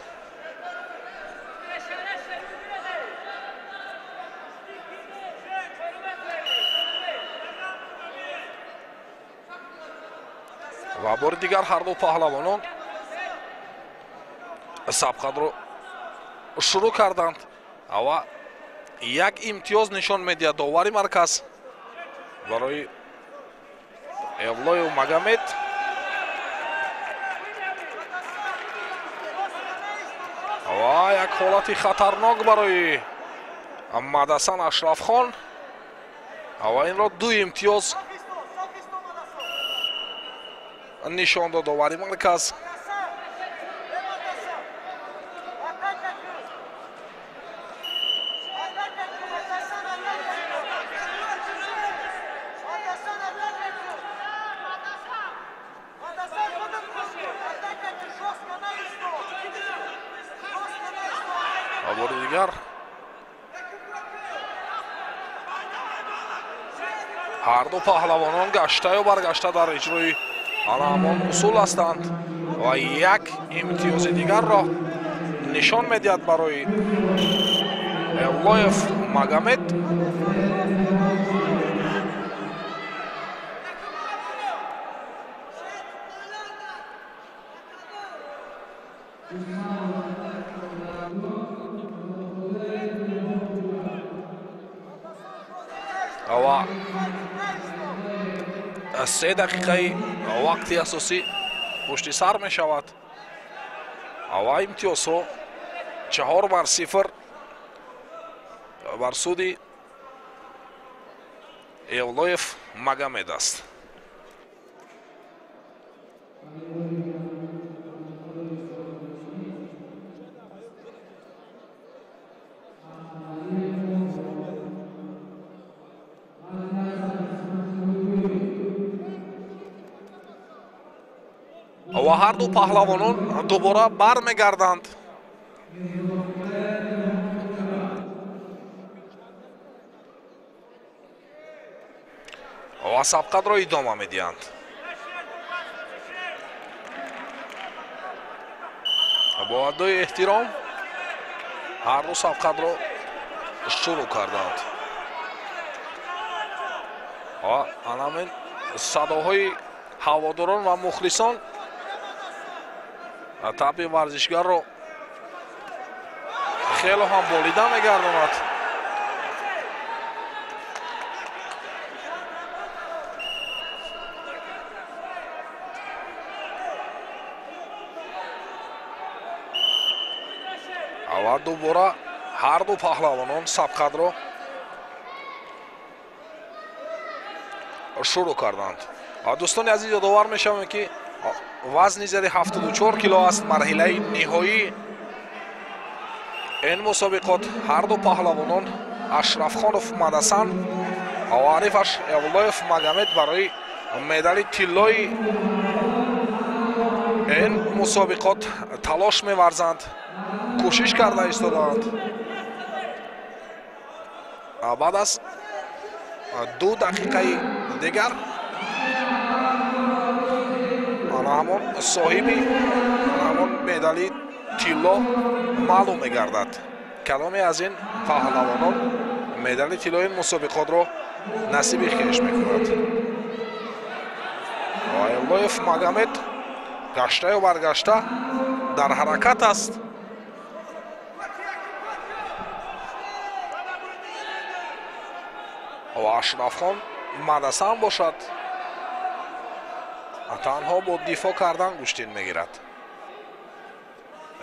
Speaker 1: Ва бори дигар ҳарду паҳлавонон сабқатро шурӯъ карданд ва як имтиёз нишон медиҳад довари марказ барои Евлоев Магомед. Ва як ҳолати хатарнок барои Мадасан Ашрафхон ва инро ду имтиёз нишон дод довари марказ. Бори дигар ҳарду паҳлавонон гаштаю баргашта дар иҷрои ана ҳамон усул ҳастанд ва як имтиёзи дигарро нишон медиҳад барои Евлоев Магомед. Ва 3 дақиқаи вақти асосӣ пушти сар мешавад ва имтиёзҳо 4-0 бар суди Евлоев Магомед аст. Ва ҳарду паҳлавонон дубора бармегарданд. Ва сабқатро идома медиҳанд. Бо адои эҳтиром ҳарду сабқатро шурӯъ карданд. Ва анамин садоҳои ҳаводорон ва мухлисон табъи варзишгарро хело ҳам болида мегардонад. Ва дубора ҳарду паҳлавонон сабқатро шурӯъ карданд. Дӯстони азиз, ёдовар мешавем ки вазни зери 74 кило аст марҳилаи ниҳоии ин мусобиқот. Ҳарду паҳлавонон Ашрафхонов Мадасан ва ҳарифаш Евлоев Магомед барои медали тиллои ин мусобиқот талош меварзанд, кӯшиш карда истодаанд. Баъд аз 2 дақиқаи дигар ана ҳамон соҳиби ҳамон медали тилло маълум мегардад. Кадоме аз ин паҳлавонон медали тиллои мусобиқотро насиби хеш мекунад. Эвлоев Магомед гаштаю баргашта дар ҳаракат аст. Ва Ашрафхон Мадасан бошад, танҳо бо дифоъ кардан гӯштин мегирад.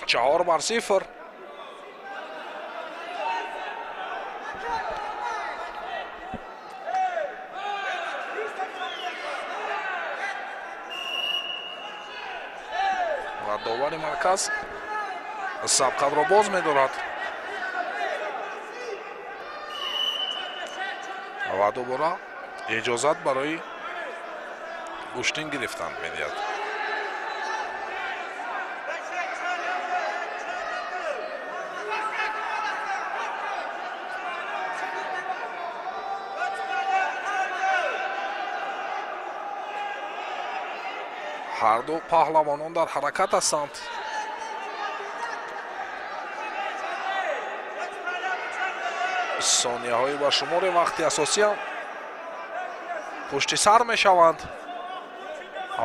Speaker 1: 4-0. Ва довари марказ сабқатро боз медорад ва дубора иҷозат барои гӯштин гирифтан медиҳад. Ҳар ду паҳлавонон дар ҳаракат ҳастанд. Сонияҳои ба шумори вақти асосиам пушти сар мешаванд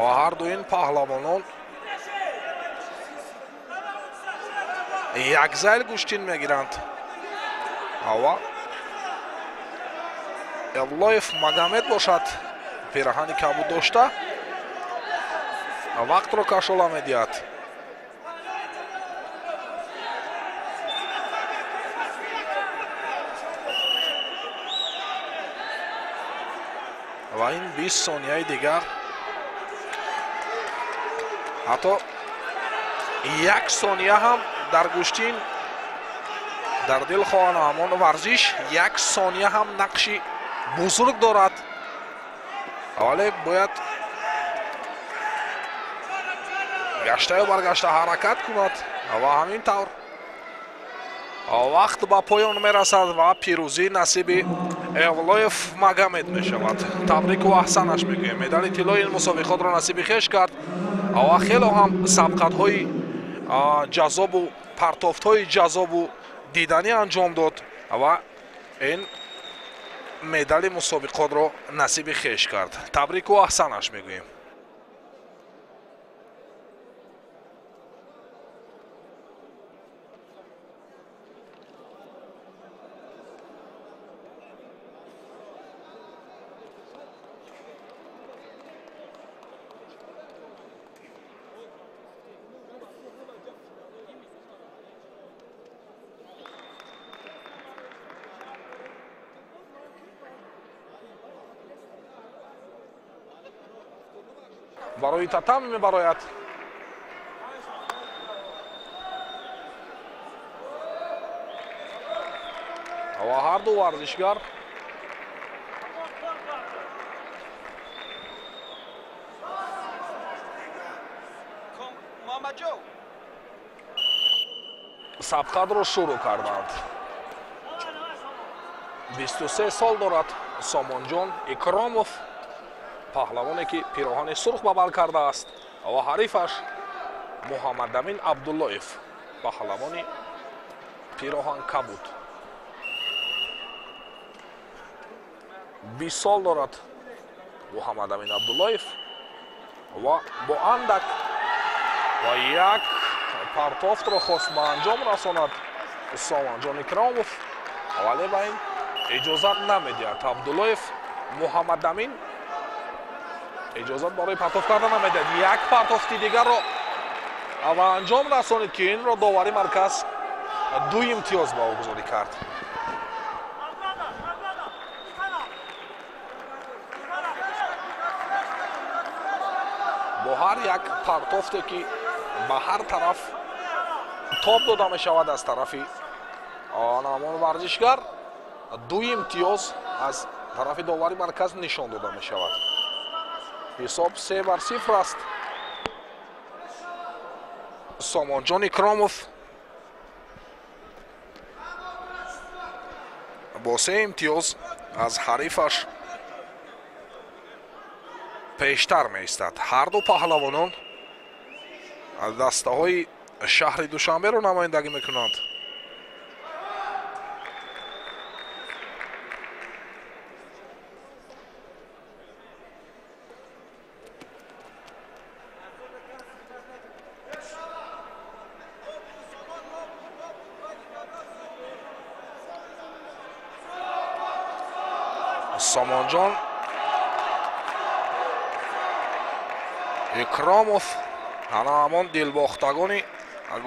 Speaker 1: ва ҳар ду ин паҳлавонон якзайл гӯштин мегиранд. Ва Эвлоев Магомед бошад, пираҳани кабуд дошта, вақтро кашола медиҳад. Ва ин 20 сонияи дигар, ҳатто 1 сония ҳам дар гӯштин дар дилхоҳ ҳамон варзиш 1 сония ҳам нақши бузург дорад. Вале бояд гаштаю баргашта ҳаракат кунад ва ҳамин тавр вақт ба поён мерасад ва пирӯзӣ насиби Эвлоев Магомед мешавад. Табрику аҳсанаш мегӯем. Медали тиллои ин мусобиқотро насиби хеш кард ва хело ҳам сабқатҳои ҷазобу партофтҳои ҷазобу диданӣ анҷом дод ва ин медали мусобиқотро насиби хеш кард. Табрику аҳсанаш мегӯем. Барои татам мебарояд. Ва ҳар ду варзишгар сабқатро шурӯъ карданд. 23 сол дорад Сомонҷон Икромов, паҳлавоне ки пироҳани сурх ба бар кардааст, ва ҳарифаш Муҳаммадамин Абдуллоев, паҳлавони пироҳан кабуд. 20 сол дорад Муҳаммадамин Абдуллоев ва бо андак ва як партофтро хост ба анҷом расонад Сомонҷон Икромов, вале ба ин иҷозат намедиҳад. Абдуллоев Муҳаммадамин иҷозат барои партоф кардан намедиҳад. Як партофти дигарро ва анҷом расонид ки инро довари марказ 2 имтиёз ба ӯ гузорӣ кард. Бо ҳар як партофте ки ба ҳар тараф тоб дода мешавад аз тарафи ҳамон варзишгар, 2 имтиёз аз тарафи довари марказ нишон дода мешавад. Ҳисоб 3-0 аст. Сомонҷон Икромов бо 3 имтиёз Аз ҳарифаш пештар меистад. Ҳарду паҳлавонон дастаҳои шаҳри Душанберо намояндагӣ мекунанд. Сомонҷон Икромов, ана ҳамон дилбохтагони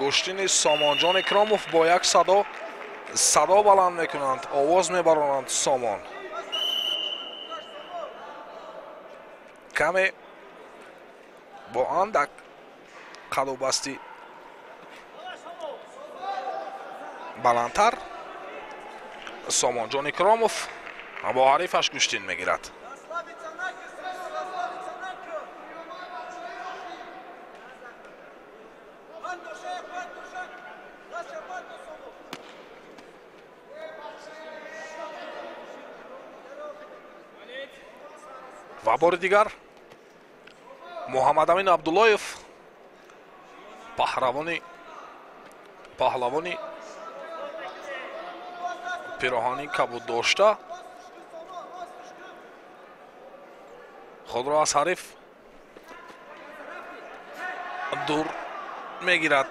Speaker 1: гӯштини Сомонҷон Икромов бо як садо садо баланд мекунанд, овоз мебаронанд. Сомон каме бо андак қадубасти баландтар Сомонҷон Икромов бо ҳарифаш гӯштин мегирад. Ва бори дигар Муҳаммадамин Абдуллоев, паҳлавони пироҳани кабуд дошта, худро аз ҳариф дур мегирад.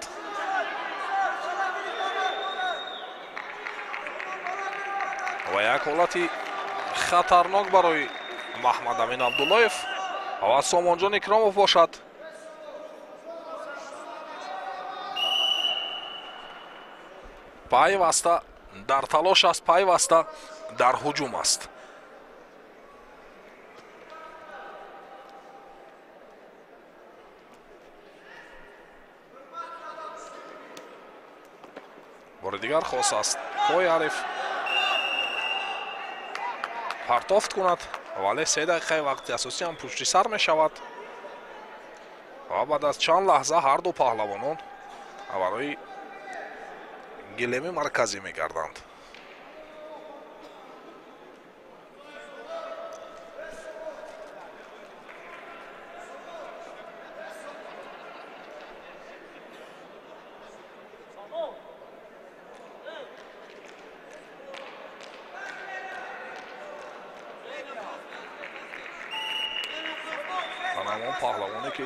Speaker 1: Ва як ҳолати хатарнок барои Маҳмадамин Абдуллоев ва Сомонҷон Икромов бошад. Пайваста дар талош аст, пайваста дар ҳуҷум аст. Бори дигар хос аст пои ҳариф партофт кунад, вале 3 дақиқаи вақти асосӣ ҳам пушти сар мешавад ва баъд аз чанд лаҳза ҳарду паҳлавонон барои гилеми марказӣ мегарданд. Ҳамон паҳлавоне ки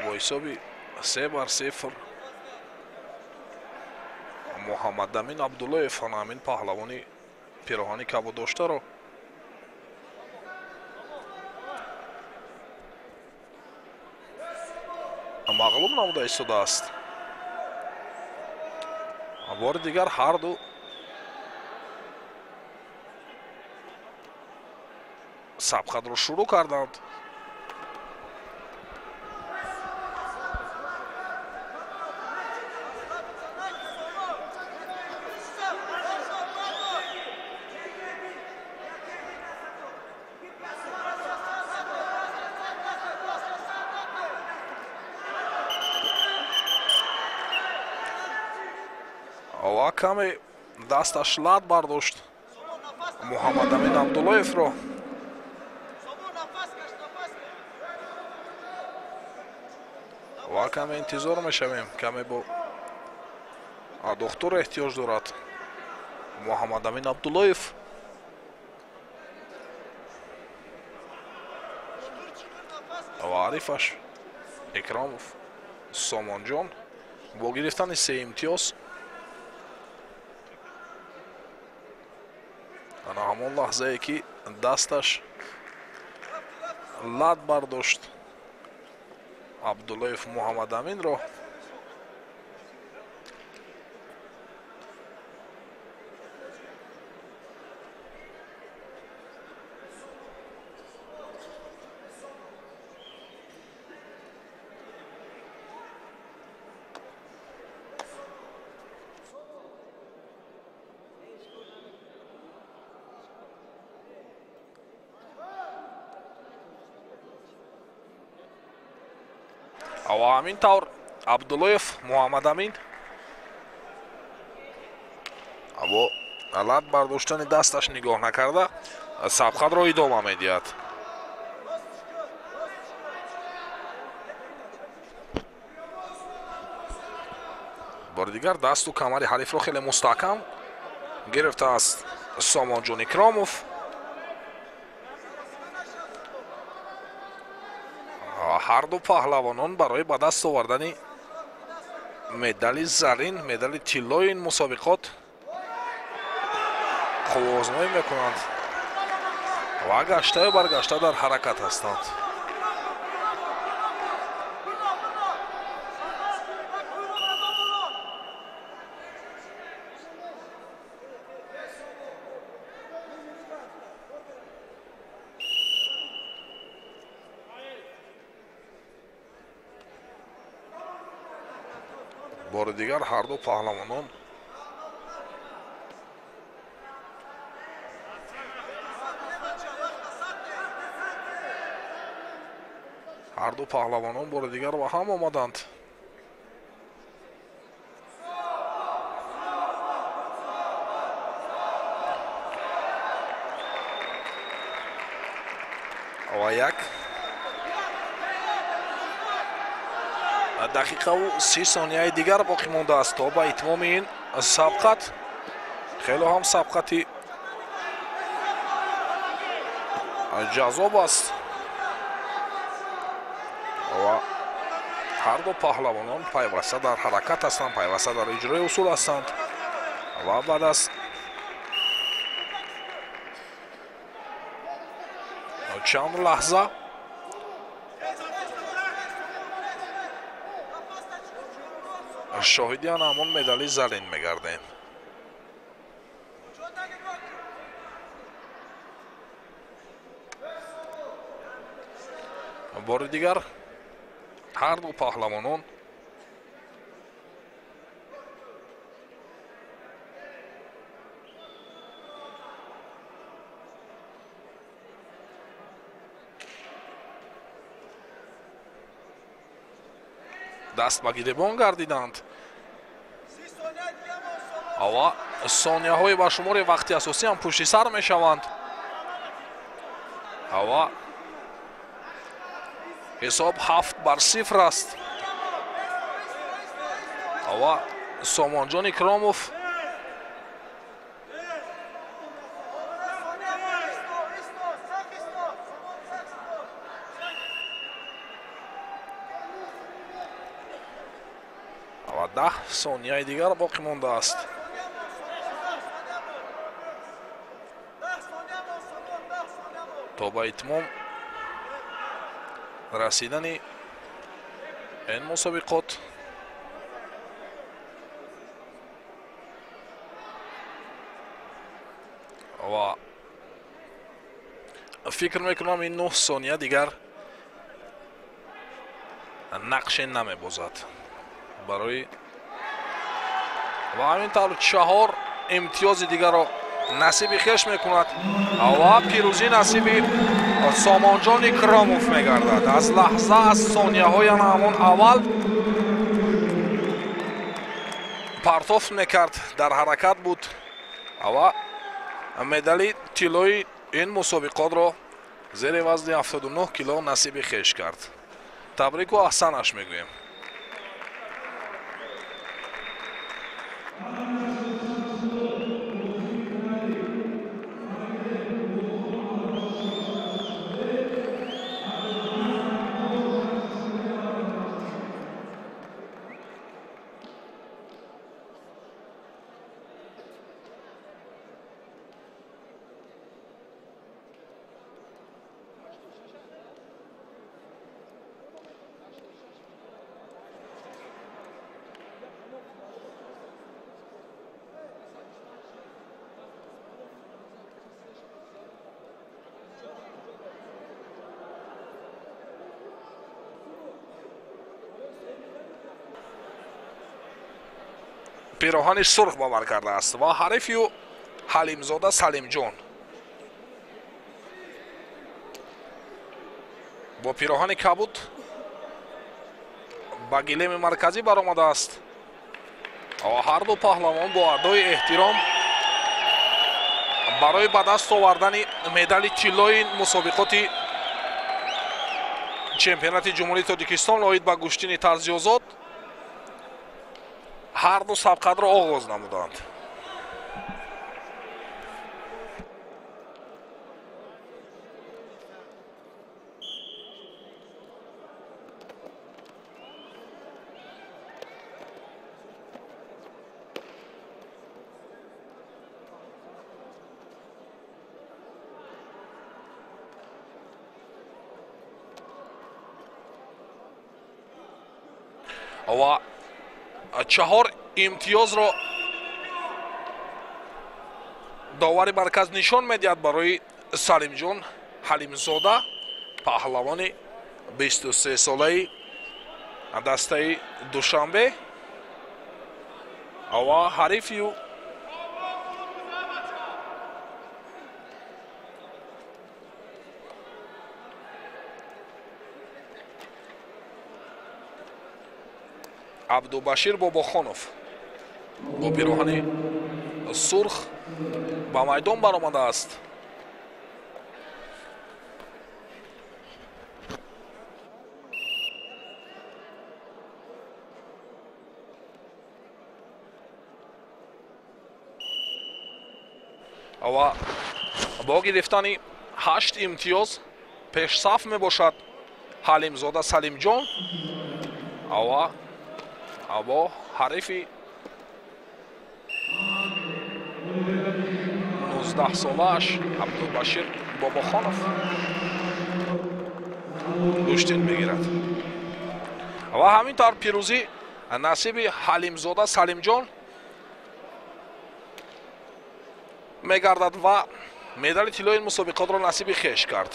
Speaker 1: бо ҳисоби 3-0 Муҳаммадамин Абдуллоев, ҳамин паҳлавони пироҳани кабудоштаро мағлуб намуда истодааст. Бори дигар ҳарду сабқатро шурӯъ карданд. Ва каме дасташ лат бардошт Муҳаммадамин Абдуллоевро. Ва каме интизор мешавем, каме бо духтур эҳтиёҷ дорад Муҳаммадамин Абдуллоев. Ва ҳарифаш Икромов Сомонҷон бо гирифтани 3 имтиёз ана ҳамон лаҳзае ки дасташ лат бардошт Абдуллоев Муҳаммадаминро, ва ҳамин тавр Абдуллоев Муҳаммадамин бо Лат бардоштани дасташ нигоҳ накарда сабқатро идома медиҳад. Бори дигар дасту камари ҳарифро хеле мустаҳкам гирифтааст Сомонҷон Икромов. Ҳарду паҳлавонон барои ба даст овардани медали зарин, медали тиллои ин мусобиқот қувваозмоӣ мекунанд ва гаштаю баргашта дар ҳаракат ҳастанд. Бори дигар ҳарду паҳлавонон бори дигар ба ҳам омаданд. Ва як дақиқаву 30 сонияи дигар боқӣ мондааст то ба итмоми ин сабқат. Хело ҳам сабқати ҷаззоб аст ва ҳарду паҳлавонон пайваста дар ҳаракат ҳастанд, пайваста дар иҷрои усул ҳастанд ва баъд аз чанд лаҳза шоҳиди ан ҳамон медали зарин мегардем. Бори дигар ҳарду паҳлавонон даст ба гиребон гардиданд. Ва сонияҳои ба шумори вақти асосӣ ҳам пушти сар мешаванд. Ва ҳисоб 7-0 аст. Ва Сомонҷон Икромов ва 10 сонияи дигар боқӣ мондааст. То ба итмом расидани ин мусобиқот. Ва фикр мекунам ин 9 сония дигар нақше намебозад барои ва ҳамин тавр 4 имтиёзи дигарро насиби хеш мекунад ва пирӯзӣ насиби Сомонҷон Икромов мегардад. Аз лаҳза, аз сонияҳои ҳамон аввал партоф мекард, дар ҳаракат буд ва медали тиллои ин мусобиқотро зери вазни 79 кило насиби хеш кард. Табрику аҳсанаш мегӯем. Пироҳани сурх бовар кардааст ва ҳарифи ӯ Ҳалимзода Салимҷон бо пироҳани кабуд ба гилеми марказӣ баромадааст ва ҳарду паҳлавон бо адои эҳтиром Барои ба даст овардани медали тиллои мусобиқоти чемпионати Ҷумҳурии Тоҷикистон оид ба гӯштини тарзи озод ҳар ду сабқатро оғоз намуданд. Ва 4 имтиёзро довари марказ нишон медиҳад барои Салимҷон Ҳалимзода, паҳлавони 23-солаи дастаи Душанбе ва ҳарифи ӯ Абдубашир Бобохонов бо пироҳани сурх ба майдон баромадааст. Ва бо гирифтани 8 имтиёз пешсаф мебошад Ҳалимзода Салимҷон ва бо ҳарифи 19-солааш Абдубашир Бобохонов гӯштин мегирад. Ва ҳамин тавр пирӯзӣ насиби Ҳалимзода Салимҷон мегардад ва медали тиллои мусобиқотро насиби хеш кард.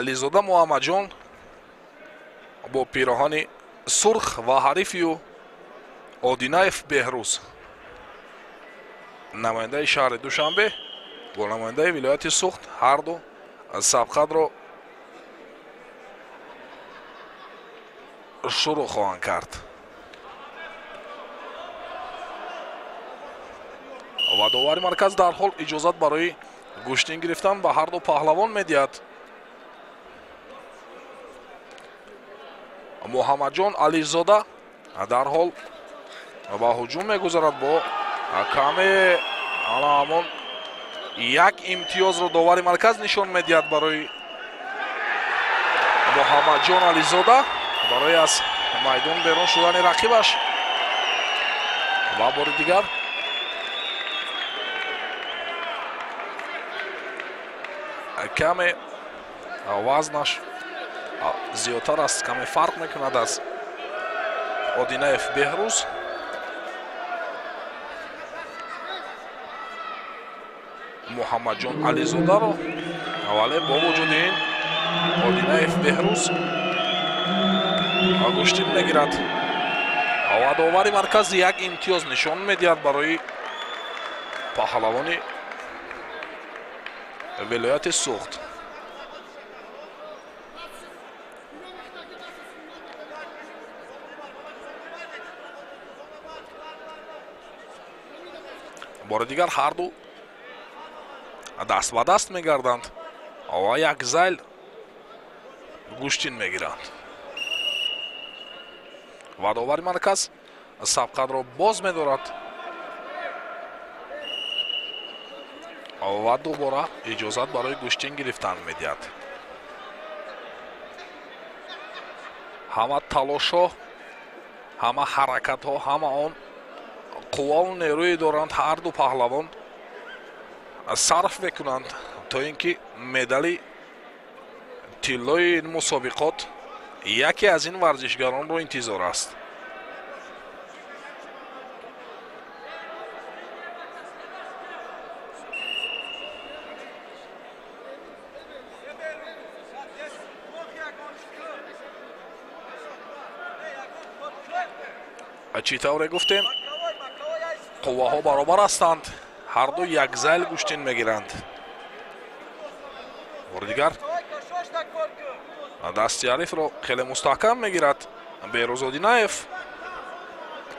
Speaker 1: Ализода Муҳаммадҷон бо пироҳани сурх ва ҳарифи ӯ Одинаев Беҳрӯз, намояндаи шаҳри Душанбе бо намояндаи вилояти Суғд ҳар ду сабқатро шурӯъ хоҳанд кард. Ва довари марказ дарҳол иҷозат барои гӯштин гирифтан ба ҳар ду паҳлавон медиҳад. Муҳаммадҷон Ализода дарҳол ба ҳуҷум мегузарад бо каме ана ҳамон 1 имтиёзро довари марказ нишон медиҳад барои Муҳаммадҷон Ализода барои аз майдон берун шудани рақибаш. Ва бори дигар каме вазнаш зиёдтар аст, каме фарқ мекунад аз Одинаев Беҳрӯз. Муҳаммадҷон Ализодаро, вале бо вуҷуди ин Одинаев Беҳрӯз гӯштин мегирад ва довари марказ 1 имтиёз нишон медиҳад барои паҳлавони вилояти Суғд. Бори дигар ҳар ду даст ба даст мегарданд ва як зайл гӯштин мегиранд. Ва довари марказ сабқатро боз медорад ва дубора иҷозат барои гӯштин гирифтан медиҳад. Ҳама талошҳо, ҳама ҳаракатҳо, ҳама он қувваву нерӯе доранд ҳар ду паҳлавон сарф мекунанд то ин ки медали тиллои ин мусобиқот яке аз ин варзишгаронро интизор аст. Чӣ тавре гуфтем, қувваҳо баробар ҳастанд, ҳарду якзайл гӯштин мегиранд. Бори дигар дасти ҳарифро хеле мустаҳкам мегирад Беҳрӯз Одинаев,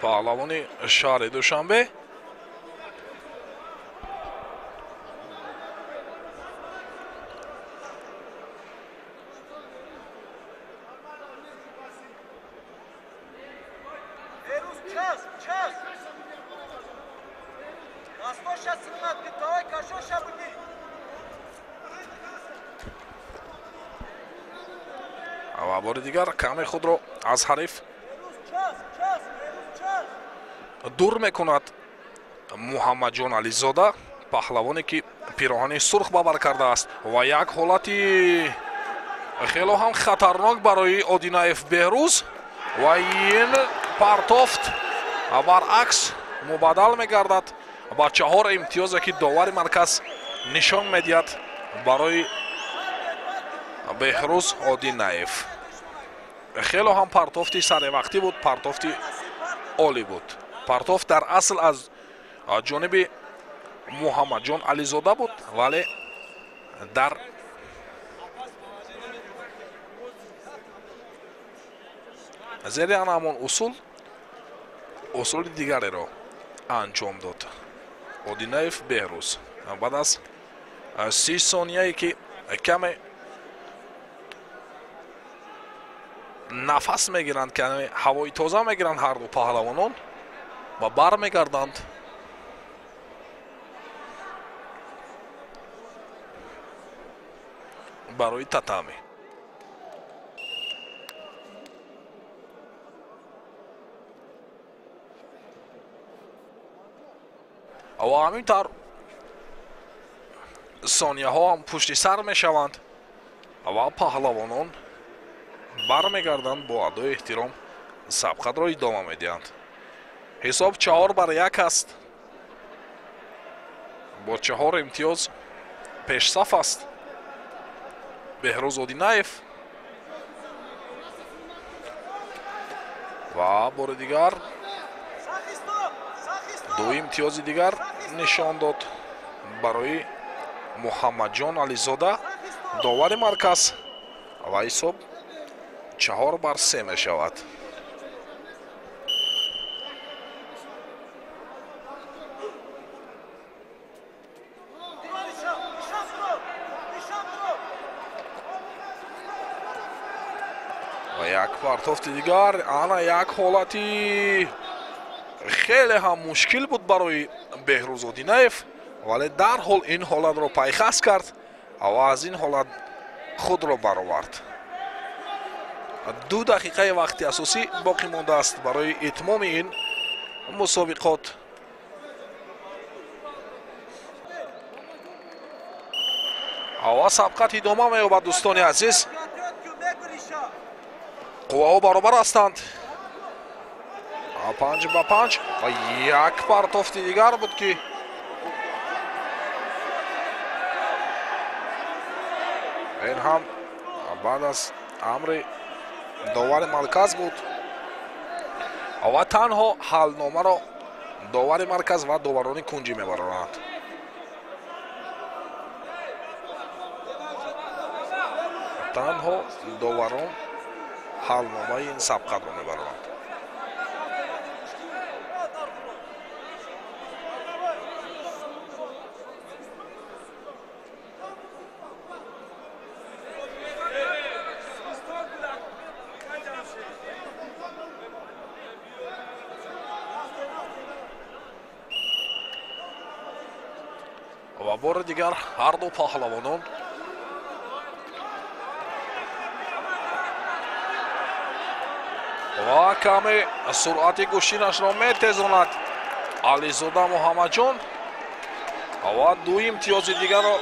Speaker 1: паҳлавони шаҳри Душанбе. Ва бори дигар каме худро аз ҳариф дур мекунад Муҳаммадҷон Ализода, паҳлавоне ки пироҳани сурх бабар кардааст. Ва як ҳолати хело ҳам хатарнок барои Одинаев Беҳрӯз, ва ин партофт баръакс мубаддал мегардад ба 4 имтиёзе ки довари марказ нишон медиҳад барои Беҳрӯз Одинаев. Хело ҳам партофти саривақтӣ буд, партофти олӣ буд. Партофт дар асл аз ҷониби Муҳаммадҷон Ализода буд, вале дар зери ана ҳамон усул усули дигареро анҷом дод Одинаев Беҳрӯз. Баъд аз 30 сонияе ки каме нафас мегиранд, каме ҳавои тоза мегиранд ҳарду паҳлавонон ва бармегарданд. Барои татами. Ва ҳамин тавр сонияҳо ҳам пушти сар мешаванд ва паҳлавонон бармегарданд, бо адои эҳтиром сабқатро идома медиҳанд. Ҳисоб 4-1 аст. Бо 4 имтиёз пешсаф аст Беҳрӯз Одинаев. Ва бори дигар 2 имтиёзи дигар нишон дод барои Муҳаммадҷон Ализода, довари марказ, ва ҳисоб 4-3 мешавад. Ва як партофти дигар, ана як ҳолати хеле ҳам мушкил буд барои Беҳрӯз Одинаев, вале дарҳол ин ҳолатро пайхас кард ва аз ин ҳолат худро баровард. 2 дақиқаи вақти асосӣ боқӣ мондааст барои итмоми ин мусобиқот. Ва сабқат идома меёбад, дӯстони азиз. Қувваҳо баробар ҳастанд, 5-5. Ва як партофти дигар буд ки ин ҳам баъд аз амри довари марказ буд ва танҳо ҳалномаро довари марказ ва доварони кунҷӣ мебароранд. Танҳо доварон ҳалномаи ин сабқатро мебароранд. Ва бори дигар ҳарду паҳлавонон ва каме суръати гӯштинашро метезонад Ализода Муҳаммадҷон ва 2 имтиёзи дигарро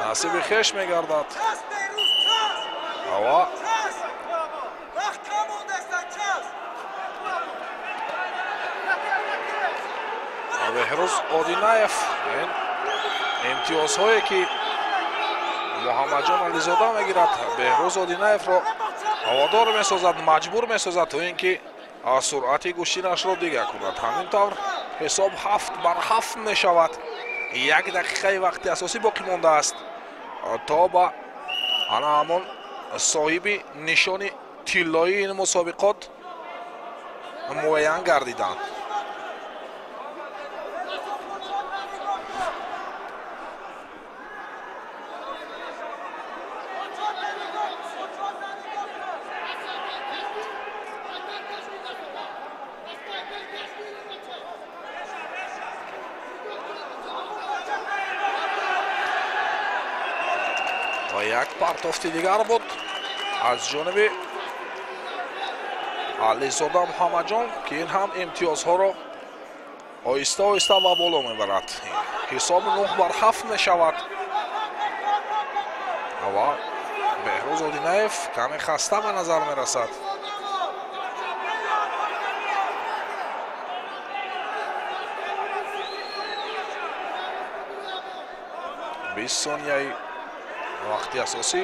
Speaker 1: насиби хеш мегардад. Ва Беҳрӯз Одинаев ин имтиёзҳое ки Муҳаммадҷон Ализода мегирад, Беҳрӯз Одинаевро ҳаводор месозад, маҷбур месозад то ин ки Суръати гӯштинашро дигар кунад. Ҳамин тавр ҳисоб 7-7 мешавад. 1 дақиқаи вақти асосӣ боқӣ мондааст то ба ана ҳамон соҳиби нишони тиллоии ин мусобиқот муайян гардиданд. Як партофти дигар буд аз ҷониби Ализода Муҳаммадҷон, ки ин ҳам имтиёзҳоро оҳиста оҳиста ба боло мебарад. Ҳисоб 9-7 мешавад ва Беҳрӯз Одинаев каме хаста ба назар мерасад. Бист сонияи вақти асосӣ.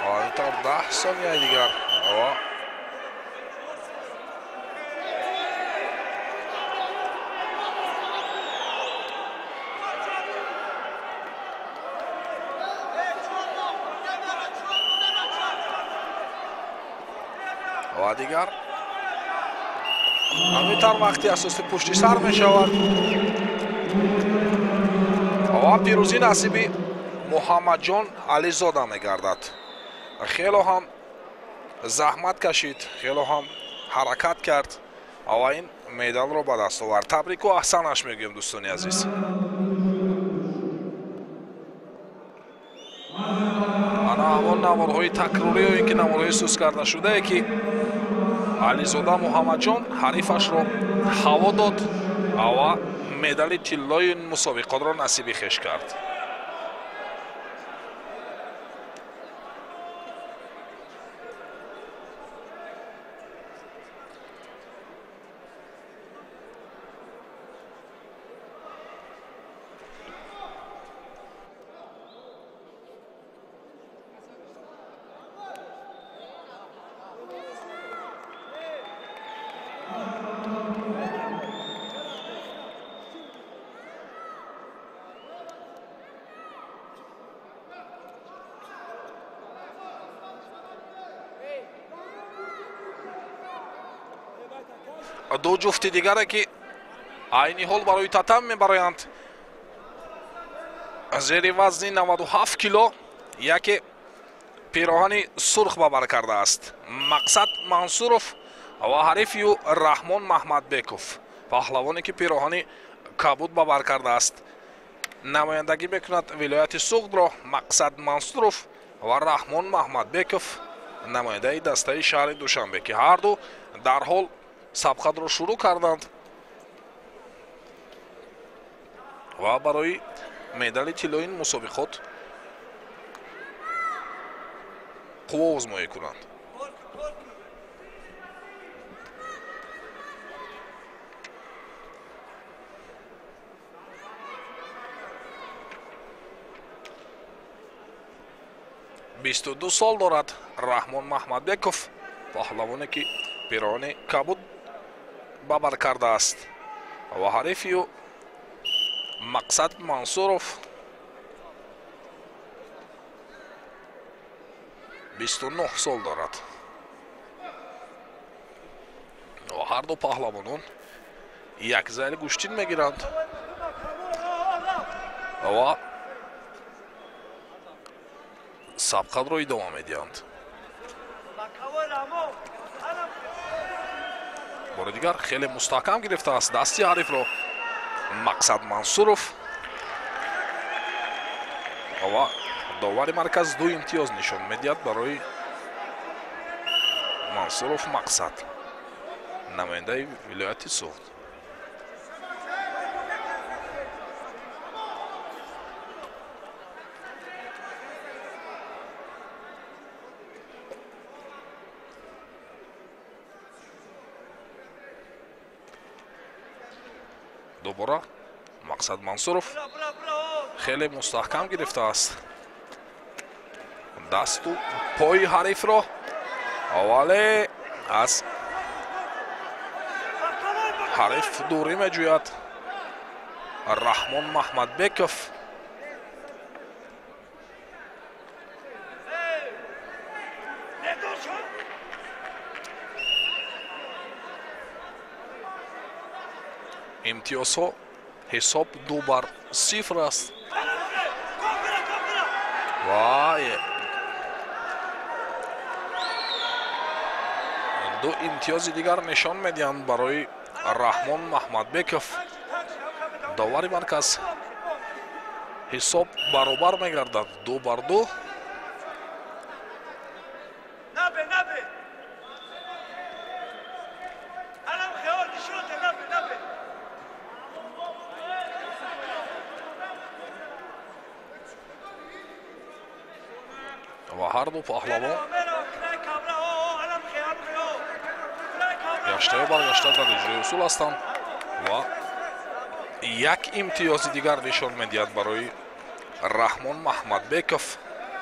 Speaker 1: Ва интавр 10 сонияи дигар ва дигар ҳамин тавр вақти асосӣ пушти сар мешавад ва пирӯзӣ насиби Муҳаммадҷон Ализода мегардад. Хело ҳам заҳмат кашид, хело ҳам ҳаракат кард ва ин медалро ба даст овард. Табрику аҳсанаш мегӯем, дӯстони азиз. Ана ҳамон наворҳои такрорӣ ё ин ки наворҳои сус карда шудае, ки Ализода Муҳаммадҷон ҳарифашро ҳаво дод ва медали тиллои мусобиқотро насиби хеш кард. Ду ҷуфти дигаре, ки айни ҳол барои татам мебароянд, зери вазни 97 кило яке пироҳани сурх ба бар кардааст, Мақсад Мансуров, ва ҳарифи ӯ Раҳмон Маҳмадбеков, паҳлавоне ки пироҳани кабуд ба бар кардааст, намояндагӣ мекунад вилояти Суғдро. Мақсад Мансуров ва Раҳмон Маҳмадбеков, намояндаи дастаи шаҳри Душанбе, ки ҳарду дарҳол сабқатро шурӯъ карданд ва барои медали тиллои мусобиқот қувва озмоӣ кунанд. 22 сол дорад Раҳмон Маҳмадбеков, паҳлавоне ки пироҳани кабуд ба бар кардааст, ва ҳарифи ӯ Мақсад Мансуров 29 сол дорад. Ва ҳарду паҳлавонон як зайли гӯштин мегиранд ва сабқатро идома медиҳанд. Бори дигар хеле мустаҳкам гирифтааст дасти ҳарифро Мақсад Мансуров ва довари марказ 2 имтиёз нишон медиҳад барои Мансуров Мақсад, намояндаи вилояти Суғд. Дубора Мақсад Мансуров хеле мустаҳкам гирифтааст дасту пои ҳарифро, вале аз ҳариф дурӣ меҷӯяд Раҳмон Маҳмадбеков. Имтиёзҳо ҳисоб 2-0 аст ва ду имтиёзи дигар нишон медиҳанд барои Раҳмон Маҳмадбеков. Довари марказ ҳисоб баробар мегардад 2-2. Ва ҳар ду паҳлавон гаштаю баргашта дар иҷрои усул ҳастанд ва як имтиёзи дигар нишон медиҳад барои Раҳмон Маҳмадбеков,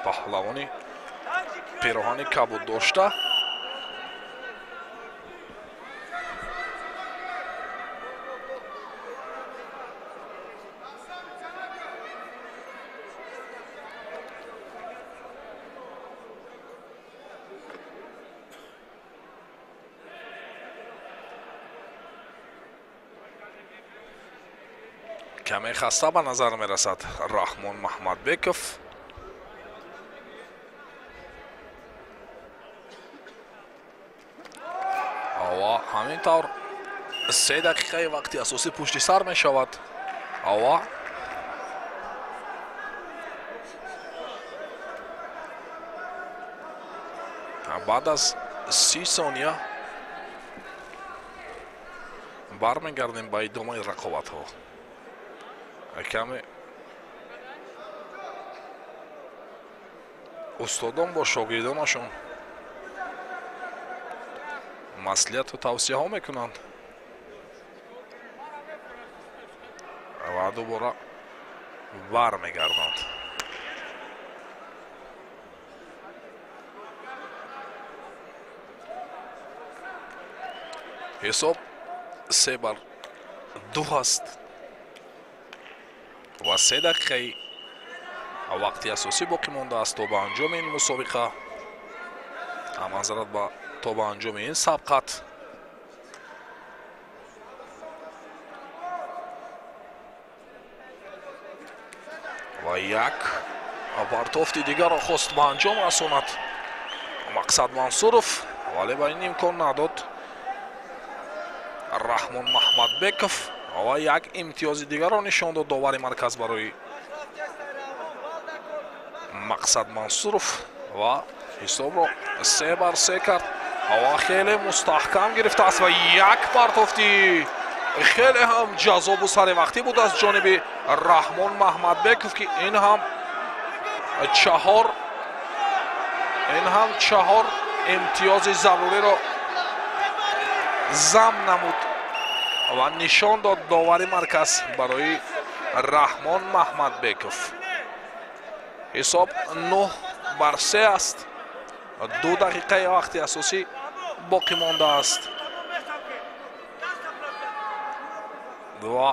Speaker 1: паҳлавони пироҳани кабуд дошта. Каме хаста ба назар мерасад Раҳмон Маҳмадбеков. Ва ҳамин тавр 3 дақиқаи вақти асосӣ пушти сар мешавад. Ва баъд аз 30 сония бармегардем ба идомаи рақобатҳо. Каме устодон бо шогирдонашон маслиҳату тавсияҳо мекунанд ва дубора бармегарданд. Ҳисоб 3-2 аст ва 3 дақиқаи вақти асосӣ боқӣ мондааст то ба анҷоми ин мусобиқа, манзарат то ба анҷоми ин сабқат. Ва як партофти дигарро хост ба анҷом расонад Мақсад Мансуров, вале ба ин имкон надод Раҳмон Маҳмадбеков ва як имтиёзи дигарро нишон дод довари марказ барои Мақсад Мансуров ва ҳисобро 3-3 кард ва хеле мустаҳкам гирифтааст ва як партофти хеле ҳам ҷазобу саривақтӣ буд аз ҷониби Раҳмон Маҳмадбеков, ки ин ҳам чаҳор имтиёзи заруриро зам намуд ва нишон дод довари марказ барои Раҳмон Маҳмадбеков. Ҳисоб 9-3 аст. 2 дақиқаи вақти асосӣ боқӣ мондааст ва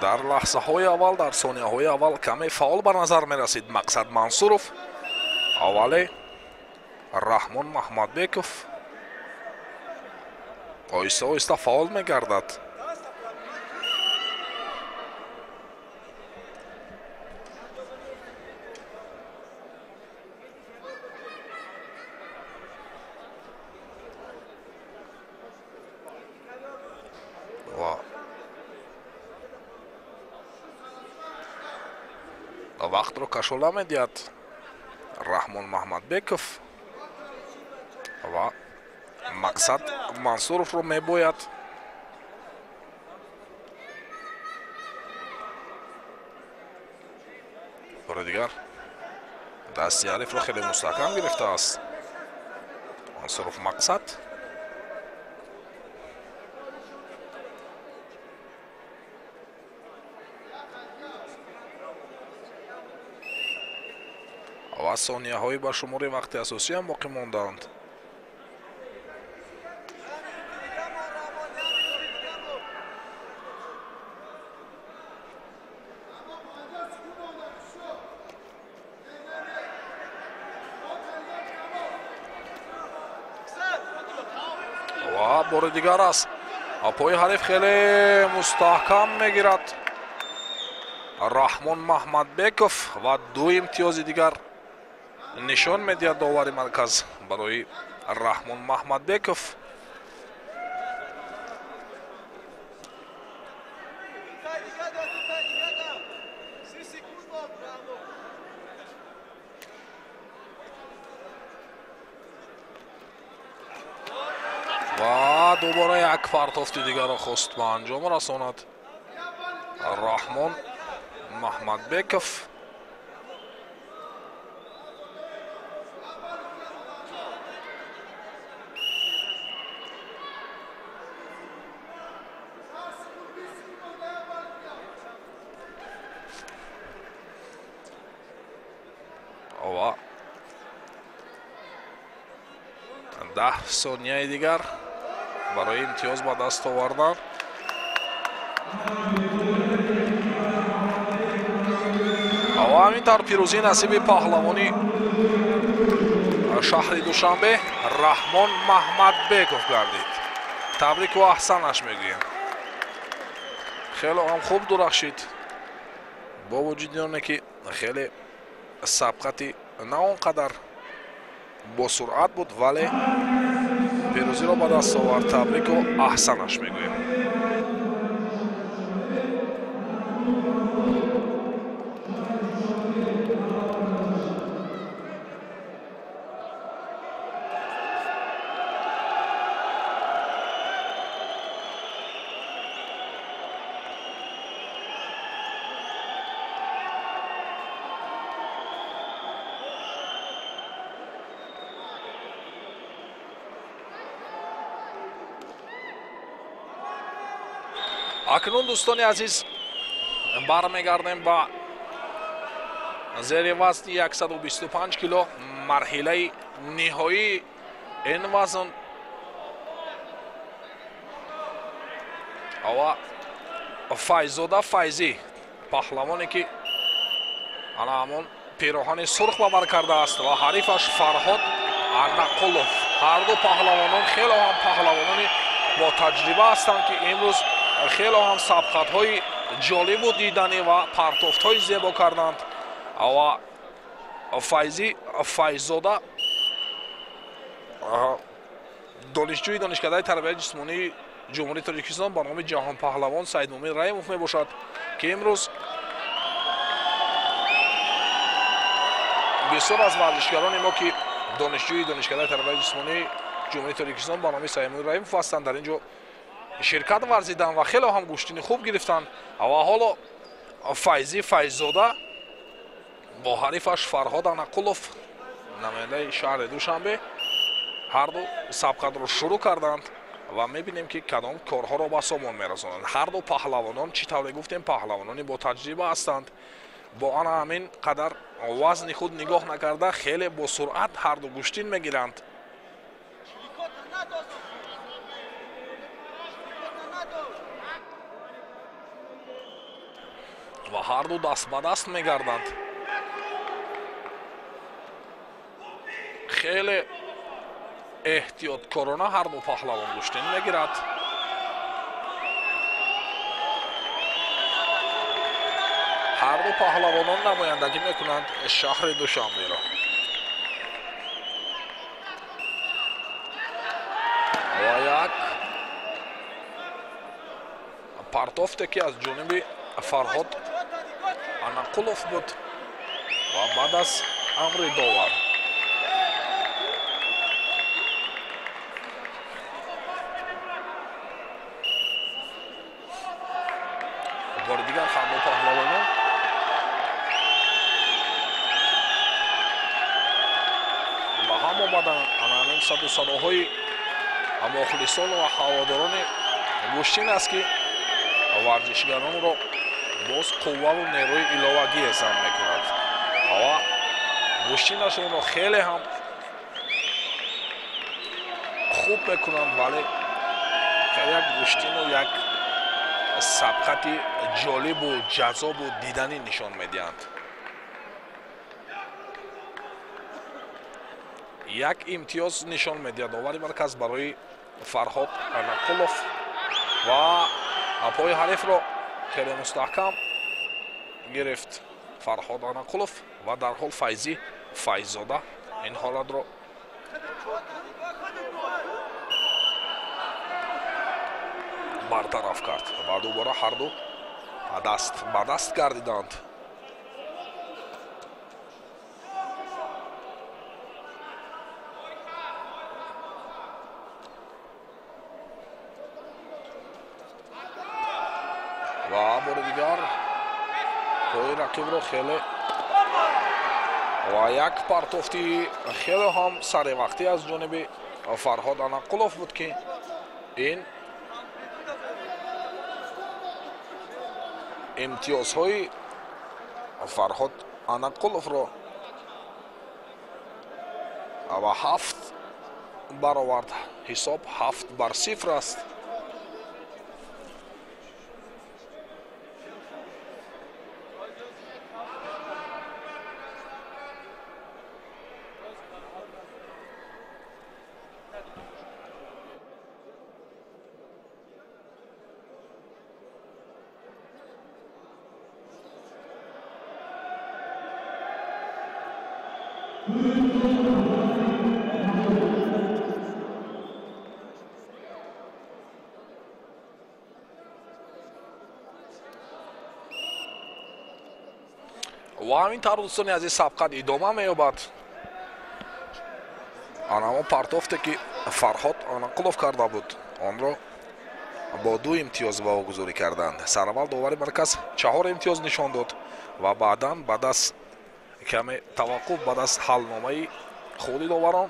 Speaker 1: дар лаҳзаҳои аввал, дар сонияҳои аввал каме фаъол ба назар мерасид Мақсад Мансуров, вале Раҳмон Маҳмадбеков оҳиста оҳиста фаъол мегардад. Ва вақтро кашола медиҳад Раҳмон Маҳмадбеков ва Мақсад Мансуровро мебояд Бори дигар дасти ҳарифро хеле мустаҳкам гирифтааст Мансуров Мақсад. Ва сонияҳои ба шумори вақти асосӣ ҳам боқӣ мондаанд. Ва бори дигар аст пои ҳариф хеле мустаҳкам мегирад Раҳмон Маҳмадбеков ва ду имтиёзи дигар нишон медиҳад довари марказ барои Раҳмон Маҳмадбеков. Ва дубора як партофти дигарро хост ба анҷом расонад Раҳмон Маҳмадбеков. Ва 10 сонияи дигар барои имтиёз ба даст овардан. Ва ҳамин тавр пирӯзӣ насиби паҳлавони шаҳри Душанбе Раҳмон Маҳмадбеков гардид. Табрику аҳсанаш мегӯем. Хеле ҳам хуб дурахшид, бо вуҷуди оне ки хеле сабқати на он қадар бо суръат буд, вале пирӯзиро ба даст овард. Табрику аҳсанаш мегӯем. Акнун дӯстони азиз бармегардем ба зери вазни 125 кило, марҳилаи ниҳоии ин вазн. Ва Файзода Файзӣ, паҳлавоне ки ана ҳамон пироҳани сурх ба бар кардааст, ва ҳарифаш Фарҳод Анақулов. Ҳарду паҳлавонон хеле ҳам паҳлавонони бо таҷриба ҳастанд, ки имрӯз хеле ҳам сабқатҳои ҷолибу диданӣ ва партофтҳои зебо карданд. Ва Файзӣ Файзода донишҷӯи донишкадаи тарбияи ҷисмонии Ҷумҳурии Тоҷикистон ба номи ҷаҳонпаҳлавон Саидмумин Раимов мебошад, ки имрӯз бисёр аз варзишгарони мо, ки донишҷӯи донишкадаи тарбияи ҷисмонии Ҷумҳурии Тоҷикистон ба номи Саидмумин Раимов ҳастанд, дар ин ҷо ширкат варзиданд ва хеле ҳам гӯштини хуб гирифтанд. Ва ҳоло Файзӣ Файзода бо ҳарифаш Фарҳод Анақулов, намояндаи шаҳри Душанбе, ҳарду сабқатро шурӯъ карданд ва мебинем, ки кадом корҳоро ба сомон мерасонанд. Ҳарду паҳлавонон, чӣ тавре гуфтем, паҳлавонони бо таҷриба ҳастанд. Бо ана ҳамин қадар вазни худ нигоҳ накарда, хеле бо суръат ҳарду гӯштин мегиранд. Ва ҳарду даст ба даст мегарданд. Хеле эҳтиёткорона ҳарду паҳлавон гӯштин мегирад. Ҳарду паҳлавонон намояндагӣ мекунанд шаҳри Душанберо. Ва як партофте, ки аз ҷониби Фарҳод Анақулов буд ва баъд аз амри довар бори дигар ҳарду паҳлавонон Саду садоҳои мухлисон ва ҳаводорони гӯштин аст, ки варзишгаронро боз қувваву нерӯи иловагӣ зам мекунад ва гӯштинашонро хеле ҳам хуб мекунанд, вале як гӯштину як сабқати ҷолибу ҷаззобу диданӣ нишон медиҳанд. Як имтиёз нишон медиҳад довари марказ барои Фарҳод Анақулов ва пои ҳарифро хеле мустаҳкам гирифт Фарҳод Анақулов ва дарҳол Файзӣ Файззода ин ҳолатро бартараф кард ва дубора ҳарду даст ба даст гардиданд. Ва бори дигар пои рақибро хеле ва як партофти хеле ҳам саривақтӣ аз ҷониби Фарҳод Анақулов буд, ки ин имтиёзҳои Фарҳод Анақуловро ва 7 баровард. Ҳисоб 7-0 аст. Ва ҳамин тавр, дӯстони азиз, сабқат идома меёбад. Анамо партофте, ки Фарҳод Анақулов карда буд, онро бо 2 имтиёз баҳогузорӣ карданд. Сараввал довари марказ 4 имтиёз нишон дод ва баъдан баъд аз каме таваққуф, баъд аз ҳалномаи худи доварон,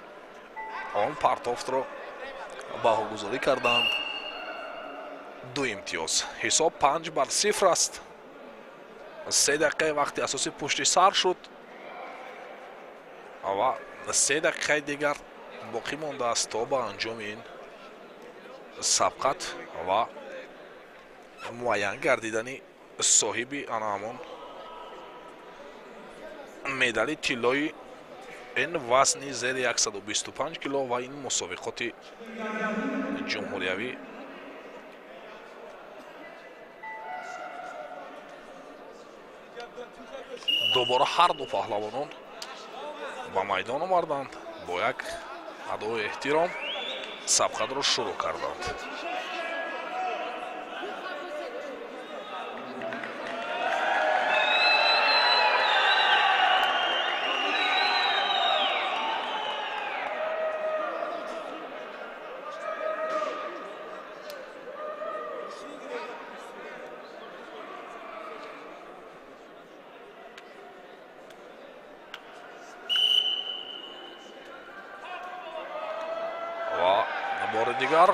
Speaker 1: он партофтро баҳогузорӣ карданд 2 имтиёз. Ҳисоб 5-0 аст. 3 дақиқаи вақти асосӣ пушти сар шуд ва 3 дақиқаи дигар боқӣ мондааст то ба анҷоми ин сабқат ва муайян гардидани соҳиби ана ҳамон медали тиллои ин вазни зери 125 кило ва ин мусобиқоти ҷумҳуриявӣ. Дубора ҳар ду паҳлавонон ба майдон омаданд, бо як адои эҳтиром сабқатро шурӯъ карданд. Бори дигар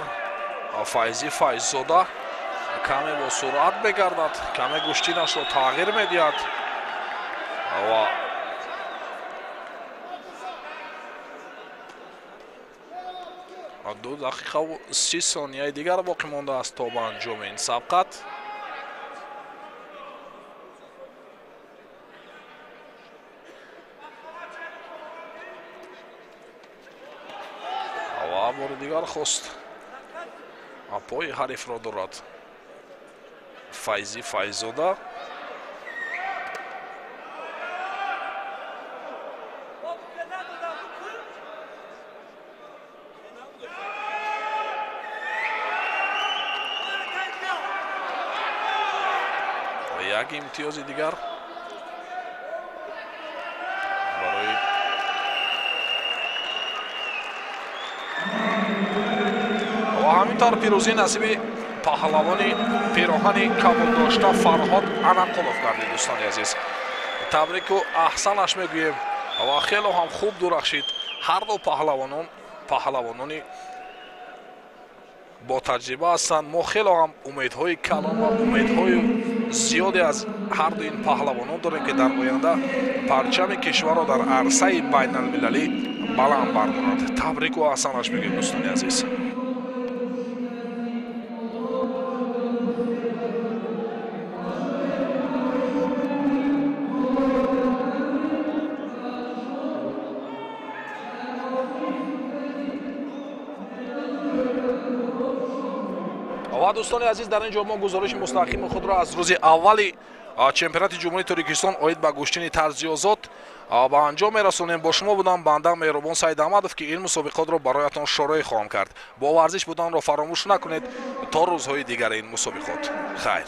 Speaker 1: Файзӣ Файззода каме бо суръат мегардад, каме гӯштинашро тағйир медиҳад ва 2 дақиқаву 30 сонияи дигар боқӣ мондааст то ба анҷоми ин сабқат. Ва бори дигар хост пои ҳарифро дорад Файзӣ Файззода. Як имтиёзи дигар барои ва ҳамин тавр пирӯзӣ насиби паҳлавони пироҳани кабуддошта Фарҳод Анақулов гардид. Дӯстони азиз, табрику аҳсанаш мегӯем ва хело ҳам хуб дурахшид ҳар ду паҳлавонон. Паҳлавонони бо таҷриба ҳастанд. Мо хело ҳам умедҳои калон ва умедҳои зиёде аз ҳарду ин паҳлавонон дорем, ки дар оянда парчами кишварро дар арсаи байналмилалӣ баланд бардоранд. Табрику аҳсанаш мегӯем, дӯстони азиз. Ва дӯстони азиз, дар ин ҷо мо гузориши мустақими худро аз рӯзи аввали чемпионати Ҷумҳурии Тоҷикистон оид ба гӯштини тарзи озод ба анҷом мерасонем. Бо шумо будам банда Меҳрубон Саидаҳмадов, ки ин мусобиқотро бароятон шӯроӣ хоҳам кард. Бо варзиш буданро фаромӯш накунед. То рӯзҳои дигари ин мусобиқот, хайр.